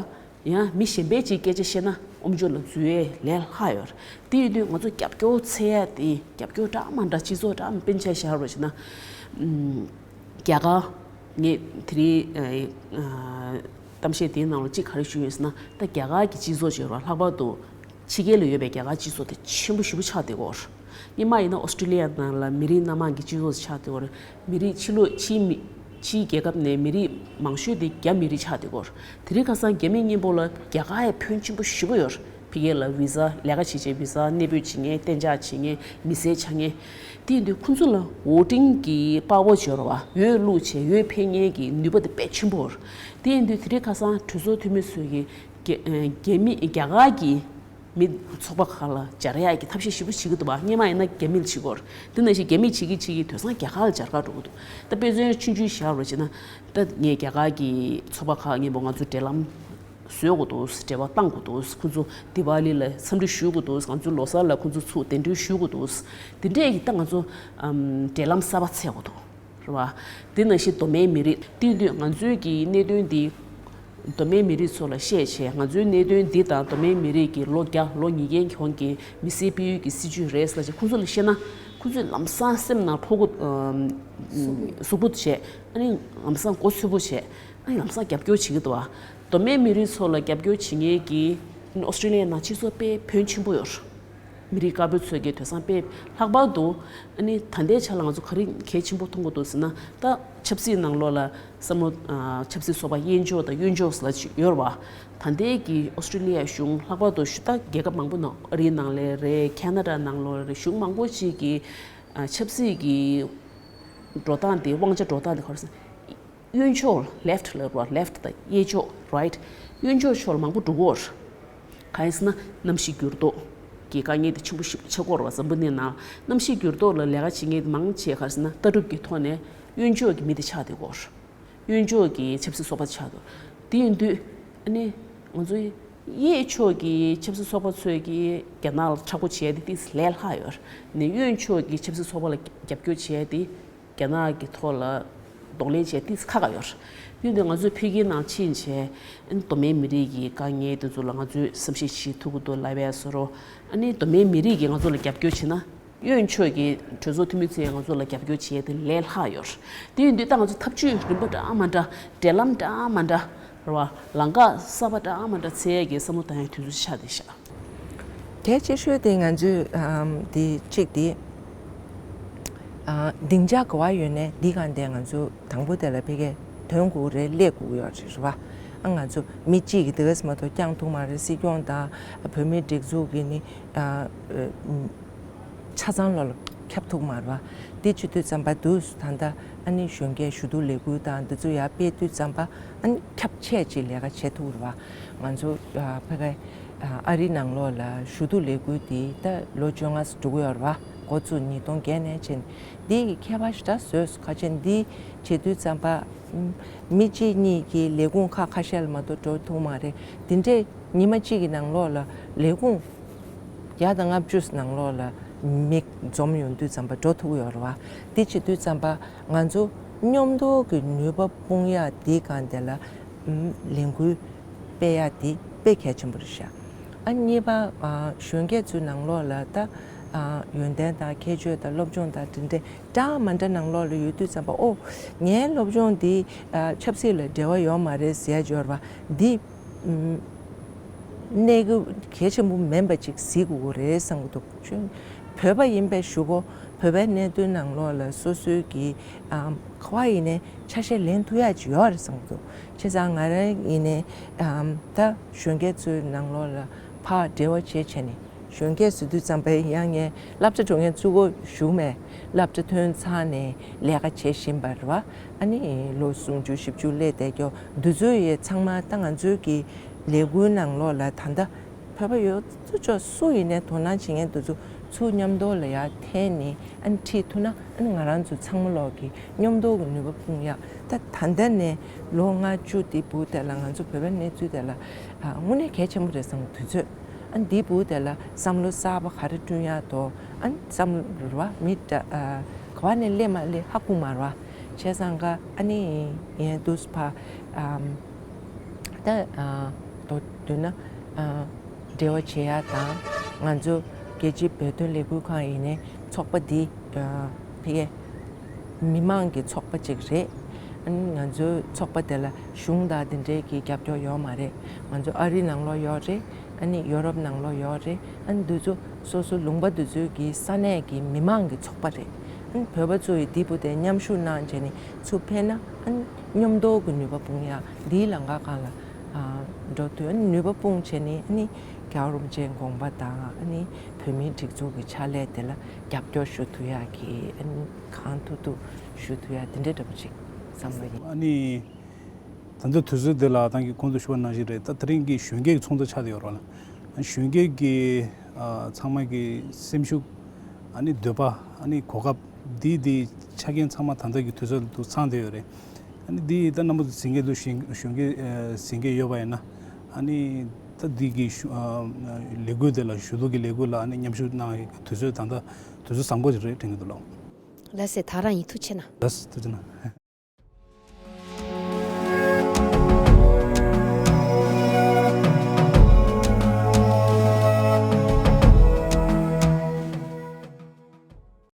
ཡང་མི་གཞན་པའི་ཅིག་སྐད་ཆ་བཤད་ན་དབུ་ཕྱོགས་ལ་འཛུལ་ཡས་ལས་སླ་ཡོད་རེད། དེ་ཡིན་དུས་ང་ཚོ་རྒྱབ་སྐྱོར་འཚོལ་ཡ་དེ་རྒྱབ་སྐྱོར་འདྲ་མ་འདྲ། སྤྱི་ཚོགས་འདྲ་མ་འདྲ། དཔེར་ན་ཆ་བཞག་རོགས་བྱས་ན། ཨམ། རྒྱ་གར། ངས་དེ་རིང་ཨ་ཨ་གཏམ་བཤད་དེའི་ནང་ལ་གཅིག་ག་རེ་ཞུས་ཡོད་ཟེར་ན། ད་རྒྱ་གར་གྱི་སྤྱི་ཚོགས་བྱས་རོགས། ལྷག་པར་དུ་ཕྱི་རྒྱལ་ལ་ཡོད་པའི་རྒྱ་གར་སྤྱི་ཚོགས་དེ་ཆེན་པོ་ཞེ་པོ་ཆགས་བསྡད་ཡོད་རེད། སྔོན་མ་ཡིན་ན་ཨོ་སི་ཀྲི་ལི་ཡ་ནང་ལ་མི་རིགས་སྣ་མང་གི་སྤྱི་ཚོགས་ཆགས་བསྡད་ཡོད་རེད། མི་རིགས་ཕྱི་ལོགས་ཕྱིའི་མི་ཕྱིའི་རྒྱལ་ཁབ་ནས་མི་རིགས་མང་ཤོས་དེ་རྒྱ་མི་རིགས་ཆགས་བསྡད་ཡོད་རེད། དེ་རིང་ཁ་སང་རྒྱ་མི་གཉིས་པོ་ལ་རྒྱ་གར་ཡ་ཕོན་ཆེན་པོ་ཞེ་པོ་ཡོད་རེད། ཕ་གི་ལ་བི་ཟ་ལས་ཀ་བྱེད་བྱེད་བི་ཟ་གནས་སྤོས་བྱེད་མཁན། གཏན་འཇགས་བྱེད་མཁན། མི་སེར་ཆགས་མཁན། དེ་ཡིན་དུས་ཁོང་ཚོ་ལ་ཝོ་ཊིང་གི་པ་ཝར་བྱེད་རོགས་པ། འོས་བླུགས་བྱས་འོས་འཕེན་མཁན་གྱི་ནུས་པ་དེ་དཔེ་ཆེན་པོ་རེད། དེ་ཡིན་དུས་དེ་རིང་ཁ་སང་གྲོས་ཚོགས་འཐུས་མི་ཚོས་ཀྱི་རྒྱ་རྒྱ་མི་རྒྱ་གར་གྱི་མི་ཚོགས་པ་ཁག་ལ་སྦྱར་ཡག་གི་ཐབས་ཤེས་ཞེ་པོ་བྱེད་ཀྱི་འདུག་པ། སྔོན་མ་ཡིན་ན་རྒྱ་མི་ལ་བྱེད་ཀྱི་ཡོད་རེད། དེ་ནང་བཞིན་རྒྱ་མི་བྱེད་ཀྱི་བྱེད་ཀྱི་དེང་སང་རྒྱ་གར་ལ་སྦྱར་ག་འགྲོ་གི་འདུག་ད་དཔེ་མཚོན་ཆུང་ཆུང་བཞག་རོགས་བྱས་ན། ད་ངས་རྒྱ་གར་གྱི་ཚོགས་པ་ཁག་མཉམ་པོ་ང་ཚོ་འབྲེལ་ལམ་བཟོ་དགོས་འདུག་འབྲེལ་བ་བཏང་དགོས་འདུག་ཁོང་ཚོ་དི་ཝ་ལི་ལ་འཚམས་འདྲི་ཞུ་དགོས་འདུག་ང་ཚོ་ལོ་གསར་ལ་ཁོང་ཚོ་ཚུར་གདན་འདྲེན་ཞུ་དགོས་འདུག་དེ་འདྲས་ཀྱི་ད་ང་ཚོ་ཨམ་འབྲེལ་ལམ་གསར་པ་འཚོལ་དགོས་འདུག་རེད་བ། དེ་ནང་བཞིན་མདོ་སྨད་མི་རིགས། དེ་དུས་ང་ཚོའི་གི་གནད་དོན་འདི་མདོ་སྨད་མི་རིགས་ཚོ་ལ་བཤད་བྱས། ང་ཚོའི་གནད་དོན་འདི་དང་མདོ་སྨད་མི་རིགས་ཀྱི་ལོ་བརྒྱ་ལོ་ཉིས་བརྒྱའི་གོང་གི་མི་སེར་སྤེལ་ཡུལ་གྱི་སྲིད་བྱུས་རེད་ཟེར་ལབ་བྱས་ཁོང་ཚོ་ལ་བཤད་ན། ཁོང་ཚོས་ལམ་སང་སེམས་ནང་ཕོག་གོ་ཨམ་གཟུགས་པོ་བྱས། ཨ་ནི་ལམ་སང་མགོ་ཚོས་པོ་བྱས། ཨ་ནི་ལམ་སང་རྒྱབ་སྐྱོར་བྱེད་ཀྱི་འདུག་བ། མདོ་སྨད་མི་རིགས་ཚོ་ལ་རྒྱབ་སྐྱོར་བྱེད་མཁན་གྱི་ཨོ་སི་ཀྲི་ལི་ཡའི་ནང་སྤྱི་ཚོགས་དཔེ་ཕོན་ཆེན་པོ་ཡོད་རེད། མི་རིགས་དཀར་པོ་ཚོས་ཀྱི་དེང་སང་དཔེ་ལྷག་པར་དུ་ཨ་ནི་ད་ལྟའི་ཆ་ལ་ང་ཚོ་ག་རེ་གལ་ཆེན་པོ་མཐོང་གི་འདུག་ཟེར་ན། ད་ཆབ་སྲིད་ནང་ལོགས་ལ་བསམ་བློ་ཨ་ཆབ་སྲིད་ཚོགས་པ་གཡས་འཇོག་དང་གཡོན་འཇོག་ཟེར་ལབ་ཅིག་ཡོད་རེད་བ། ད་ལྟའི་གི་ཨོ་སི་ཀྲི་ལི་ཡ་གཞུང་ལྷག་པར་དུ་ཞུ་ད་རྒྱལ་ཁབ་མང་པོ་ནང་། ཨ་རིའི་ནང་ལ་རེད། ཁེ་ན་ཌ་ནང་ལོགས་རེད། གཞུང་མང་པོ་ཅིག་གི་ཨ་ཆབ་སྲིད་ཀྱི་འགྲོ་སྟངས་དེ། དབང་ཆ་འགྲོ་སྟངས་དེ་ག་རེ་ཟེར། གཡོན་ཕྱོགས། ལེཕ་ཊི་ལབ་རོགས། ལེཕ་ཊི་དང་གཡས་ཕྱོགས། རའིཊ། གཡོན་ཕྱོགས་ཕྱོགས་ལ་མང་པོ་འགྲོ་གི་ཡོད་རེད། གང་ཡིན་ཟེར་ན་གནམ་གཤིས་འགྱུར་ལྡོག་གི་དཀའ་ངལ་དེ་ཆེན་པོ་ཞིག་ཆགས་ཀྱི་ཡོད་རེད་བ། འཛམ་བུ་གླིང་ནང་གནམ་གཤིས་འགྱུར་ལྡོག་ལ་ལས་ཀ་བྱེད་མཁན་དེ་མང་ཆེ་ག་རེ་ཟེར་ན་ལྟ་གྲུབ་ཀྱི་ཐོག་ནས་གཡོན་ཕྱོགས་ཀྱི་མི་དེ་ཆགས་བསྡད་ཀྱི་ཡོད་རེད། གཡོན་ཕྱོགས་ཀྱི་ཆབ་སྲིད་ཚོགས་པ་ཆགས་འདུག་དེ་ཡིན་དུས་ཨ་ནི་ང་ཚོའི་གཡས་ཕྱོགས་ཀྱི་ཆབ་སྲིད་ཚོགས་པ་ཚོས་ཀྱིས་རྒྱ་ནག་ལ་མཁྲེགས་པོ་བྱས་ཏེ་ཏོག་ཙམ་ལས་སླ་ཡོད་རེད། ནས་གཡོན་ཕྱོགས་ཀྱི་ཆབ་སྲིད་ཚོགས་པ་ལ་རྒྱབ་སྐྱོར་བྱས་ཏེ་རྒྱ་ནག་གི་ཐོག་ལ་གདོང་ལེན་བྱས་ཏོག་ཙམ་ཁག་ཁག་ཡོད་རེད། དེ་ཡིན་དུས་ང་ཚོས་ཕ་གིའི་ནང་ཕྱིན་བྱས་ཨ་ནི་མདོ་སྨད་མི་རིགས་ཀྱི་དཀའ་ངལ་དེ་ཚོ་ལ་ང་ཚོས་བསམ་ཤེས་བྱེད་ཐུབ་ཀྱི་འདུག་ལབ་པའི་བཟོ་འདྲ། ཨ་ནི་མདོ་སྨད་མི་རིགས་ཀྱིས་ང་ཚོ་ལ་རྒྱབ་སྐྱོར་བྱེད་ན། གཡོན་ཕྱོགས་ཀྱི་གྲོས་ཚོགས་འཐུས་མི་ཚོས་ང་ཚོ་ལ་རྒྱབ་སྐྱོར་བྱེད་ཡས་དེ་ལས་སླ་ཡོད་རེད། དེ་ཡིན་དུས་ད་ང་ཚོ་ཐབས་ཇུས་རིམ་པ་འདྲ་མ་འདྲ། འབྲེལ་ལམ་འདྲ་མ་འདྲ་རེད་བ། ལམ་ཁ་གསར་པ་འདྲ་མ་འདྲ་འཚོལ་ཡས་ཀྱི་བསམ་བློ་བཏང་ཡས་དུས་ཚོད་ཆགས་བསྡད་ཤག་གལ་ཆེ་ཤོས་དེ་ང་ཚོས་ཨམ་དེ་གཅིག་དེ་ཨ་སྡིངས་ཆ་ག་པར་ཡོད་ནའི་འདི་གང་དེ་ང་ཚོ་དང་པོ་དེ་ལ་ཕ་གིར་ཐོན་དགོས་རེད། སླེབས་དགོས་ཡོད་རེད་བ། ཨ་ང་ཚོ་མི་གཅིག་གིས་དེ་ག་ཙམ་མ་གཏོགས་བསྐྱང་ཐུབ་མ་རེད། སྲིད་སྐྱོང་དང་བོད་མིའི་སྒྲིག་འཛུགས་ཀྱི་ནི་ཨ་ཆ་ཚང་ལོགས་ལ་ཁྱབ་ཐུབ་མ་རེད་བ། དེ་བྱེད་དུས་ཙམ་པ་དུས་སུ་ད་ལྟ་ཨ་ནི་གཞོན་སྐྱེས་ཞུ་གཏུག་ལས་འགུལ་དང་འདི་ཚོ་ཡར་སྤེལ་དུས་ཙམ་པ་ཨ་ནི་ཁྱབ་ཆེ་ཅིག་ལས་ཀ་བྱེད་ཐུབ་རེད་བ། ང་ཚོ་ཨ་ཕ་གིར་ཨ་རིའི་ནང་ལོགས་ལ་ཞུ་གཏུག་ལས་འགུལ་དེ་ད་ལོ་བཅོ་ལྔ་ཙམ་འགྲོ་གི་ཡོད་རེད་བ། འགོ་བཙུགས་ཉིས་སྟོང་བརྒྱད་ནས་བྱས་ནས་འདི་གི་ཁྱད་པར་ཞེ་དྲག་བཟོས་སོང་། ཁ་ཆེ་འདི་བྱེད་དུས་ཙམ་པ་མི་གཅིག་གཉིས་ཀྱི་ལས་ཁུངས་ཁག་ཁ་ཤས་ལ་མ་གཏོགས་འགྲོ་ཐུབ་མ་རེད། འདི་འདྲས་ཉི་མ་གཅིག་གི་ནང་ལོགས་ལ་ལས་ཁུངས་བརྒྱ་དང་ལྔ་བཅུ་ནང་ལོགས་ལ་ མིག་འཛོམས་ཡོང་དུས་ཙམ་པ་འགྲོ་ཐུབ་ཡོད་རེད་བ། འདི་བྱེད་དུས་ཙམ་པ་ང་ཚོ་མཉམ་དུ་གི་ནུས་པ་སྤུངས་ཡག་འདི་གང་དེ་ལ་ཨམ་ལས་འགུལ་སྤེལ་ཡག་འདི་དཔེ་གལ་ཆེན་པོ་རེད་ཤག་ཨ་གཉིས་པ་ཨ་གཞོན་སྐྱེས་ཚོའི་ནང་ལོགས་ལ་ད་ཨ་ཡོན་ཏན་དང་ཁྱད་ཆོས་དང་སློབ་སྦྱོང་དང་དེ་འདྲའི་འདྲ་མི་འདྲ་ནང་ལོགས་ལ་ཡོད་དུས་ཙམ་པ་ཨོ་ངའི་སློབ་སྦྱོང་འདི་ཨ་ཆབ་སྲིད་ལ་འབྲེལ་བ་ཡོད་མ་རེད་ཟེར་ཡག་འབྱོར་བ་འདི་ཨམ། གནས་གི་གལ་ཆེན་པོ་མིན་པ་ཅིག་གཟིགས་དགོས་ཀྱི་རེད་བསམ་གྱི་འདུག་ཅུང་བོད་པ་ཡིན་པའི་གཞུག་གུ་བོད་པའི་གནད་དོན་ནང་ལོགས་ལ་སོ་སོའི་གི་ཨམ་ག་བ་ཡིན་ནའི་ཆ་ཤས་ལེན་ཐུབ་ཡག་ཅིག་ཡོད་རེད་བསམ་གྱི་འདུག་བྱས་ཙང་ང་རང་ཡིན་ནའི་ཨམ་ད་གཞོན་སྐྱེས་ཚོའི་ནང་ལོགས་ལ་ཕར་འབྲེལ་བ་བྱེད་བྱས་ནས། གཞོན་སྐྱེས་ཟེར་དུས་ཙམ་པ་ཡང་ངས་སློབ་གྲྭ་འགྲོ་མཁན་ཚུར་གོ་བཞུགས་མེད། སློབ་གྲྭ་ཐོན་ཚར་ནས་ལས་ཀ་བྱེད་བཞིན་པ་རེད་བ། ཨ་ནི་ལོ་སུམ་ཅུ་བཞི་བཅུ་སླེབས་བསྡད་ཀྱོག་འདི་ཚོ་ཡི་ཚང་མ་ད་ང་ཚོའི་གི་ལས་འགུལ་ནང་ལོགས་ལ་ད་ལྟ་བོད་པ་ཡོད་ཚོ་ཅོག་སུ་ཡིན་ནའི་དོ་སྣང་བྱེད་མཁན་འདི་ཚོ་ཚུར་མཉམ་དུ་ལ་ཡར་འཐེན་ནས་ཨ་ནི་ཁྲིད་ཐུབ་ན་ཨ་ནི་ང་རང་ཚོ་ཚང་མ་ལོག་གི་མཉམ་དུ་གི་ནུས་པ་སྤུངས་ཡག་ད་ད་ལྟ་ནས་ལོ་ལྔ་བཅུ་དེ་བུ་དེ་ལ་ང་ཚོ་བོད་པའི་གནས་ཚུལ་དེ་ལ་ཨ་དངོས་གནས་གལ་ཆེན་པོ་རེད་བསམ་གི་དུས་ཚོད། ཨ་འདིའི་བུ་དེ་ལ་བསམ་བློ་གསར་པ་ག་རེ་བསྐྲུན་ཡག་དོ། ཨ་བསམ་བློ་རེད་བ། མི་འདྲ་ཨ་ག་བ་ནས་སླེབས་མ་སླེབས་ཧ་གོ་མ་རེད་བ། བྱས་ཙང་ཀ་ཨ་ནི་ངས་འདུག་སེ་ཕར་ཨམ་ད་ཨ་དོ་དུས་ན་ཨ་འབྲེལ་བ་བྱེད་ཡག་དང་ང་ཚོ་རྒྱལ་སྤྱིའི་བོད་དོན་ལས་འགུལ་ཁང་ཡིན་ནའི་ཚོགས་པ་འདི་ཨ་ཕ་གི་མི་མང་གི་ཚོགས་པ་ཅིག་རེད། ཨ་ནི་ང་ཚོའི་ཚོགས་པ་དེ་ལ་གཞུང་དང་དེ་འབྲེལ་གྱི་རྒྱབ་སྐྱོར་ཡོད་མ་རེད། ང་ཚོ་ཨ་རི་ནང་ལོགས་ཡོད་རེད། ཨ་ནི་ཡོ་རོབ་ནང་ལོགས་ཡོད་རེད། ཨ་ནི་འདི་ཚོ་སོ་སོ་ལུང་པ་འདི་ཚོའི་གི་ས་གནས་ཀྱི་མི་མང་གི་ཚོགས་པ་རེད། ཨ་ནི་བོད་པ་ཚོ་ཡི་འདི་བུ་དེ་མཉམ་ཞུགས་གནང་བྱས་ནས་ཚུར་ཕེབས་ན་ཨ་ནི་མཉམ་དུ་གི་ནུས་པ་སྤུངས་ཡག་འདིའི་ལམ་ཁ་སྒང་ལ་ཨ་འགྲོ་དུས་ཨ་ནི་ནུས་པ་སྤུངས་བྱས་ནས་ཨ་ནི་རྒྱལ་བ་རིན་པོ་ཆེའི་དགོངས་པ་དང་ཨ་ནི་བོད་མིའི་སྒྲིག་འཛུགས་ཀྱི་ཕྱག་ལས་དེ་ལ་རྒྱབ་སྐྱོར་ཞུ་ཐུབ་ཡག་གི་ཨ་ནི་གང་ཐུབ་ཐུབ་ཞུ་ཐུབ་ཡག་དེ་འདྲའི་འདྲ་པོ་ཅིག་བསམ་བློ་ཡིན། ཨ་ནི་ད་ལྟ་དུས་ཚོད་འདི་ལ་ད་གིན་གོང་དུ་ཞུ་བ་ནང་བཞིན་རེད། ད་དེ་རིང་གི་གཞོན་སྐྱེས་ཀྱི་ཚོགས་འདུ་ཆགས་བསྡད་ཡོད་རེད་བ། གཞོན་སྐྱེས་ཀྱི་ཨ་ཚང་མ་གི་སེམས་ཤུགས་ཨ་ནི་འདོད་པ་ཨ་ནི་གོ་སྐབས་འདི་འདི་ཆ་རྐྱེན་ཚང་མ་ད་ལྟ་གི་དུས་ཚོད་ལ་འདུ་ཚང་བསྡད་ཡོད་རེད། ཨ་ནི་འདི་ད་རྣམ་པ་ཚོ་གཟིགས་མཁན་འདུག་གཞོན་གཞོན་སྐྱེས་ཨ་གཟིགས་མཁན་ཡོད་པ་ཡིན་ན་ཨ་ནི་ད་འདི་གི་ཞུ་ཨ་ལས་འགུལ་འདི་ལ་ཞུ་གཏུག་གི་ལས་འགུལ་ལ་ཨ་ནི་མཉམ་ཞུགས་གནང་ཡག་དུས་ཚོད་ད་ལྟ་དུས་ཚོད་བཟང་པོ་ཞིག་རེད་དྲན་གྱི་འདུག་ལགས། ལགས་སེ། ད་རང་ཡིན། ཐུགས་རྗེ་གནང་། ལགས་སེ། ཐུགས་རྗེ་གནང་།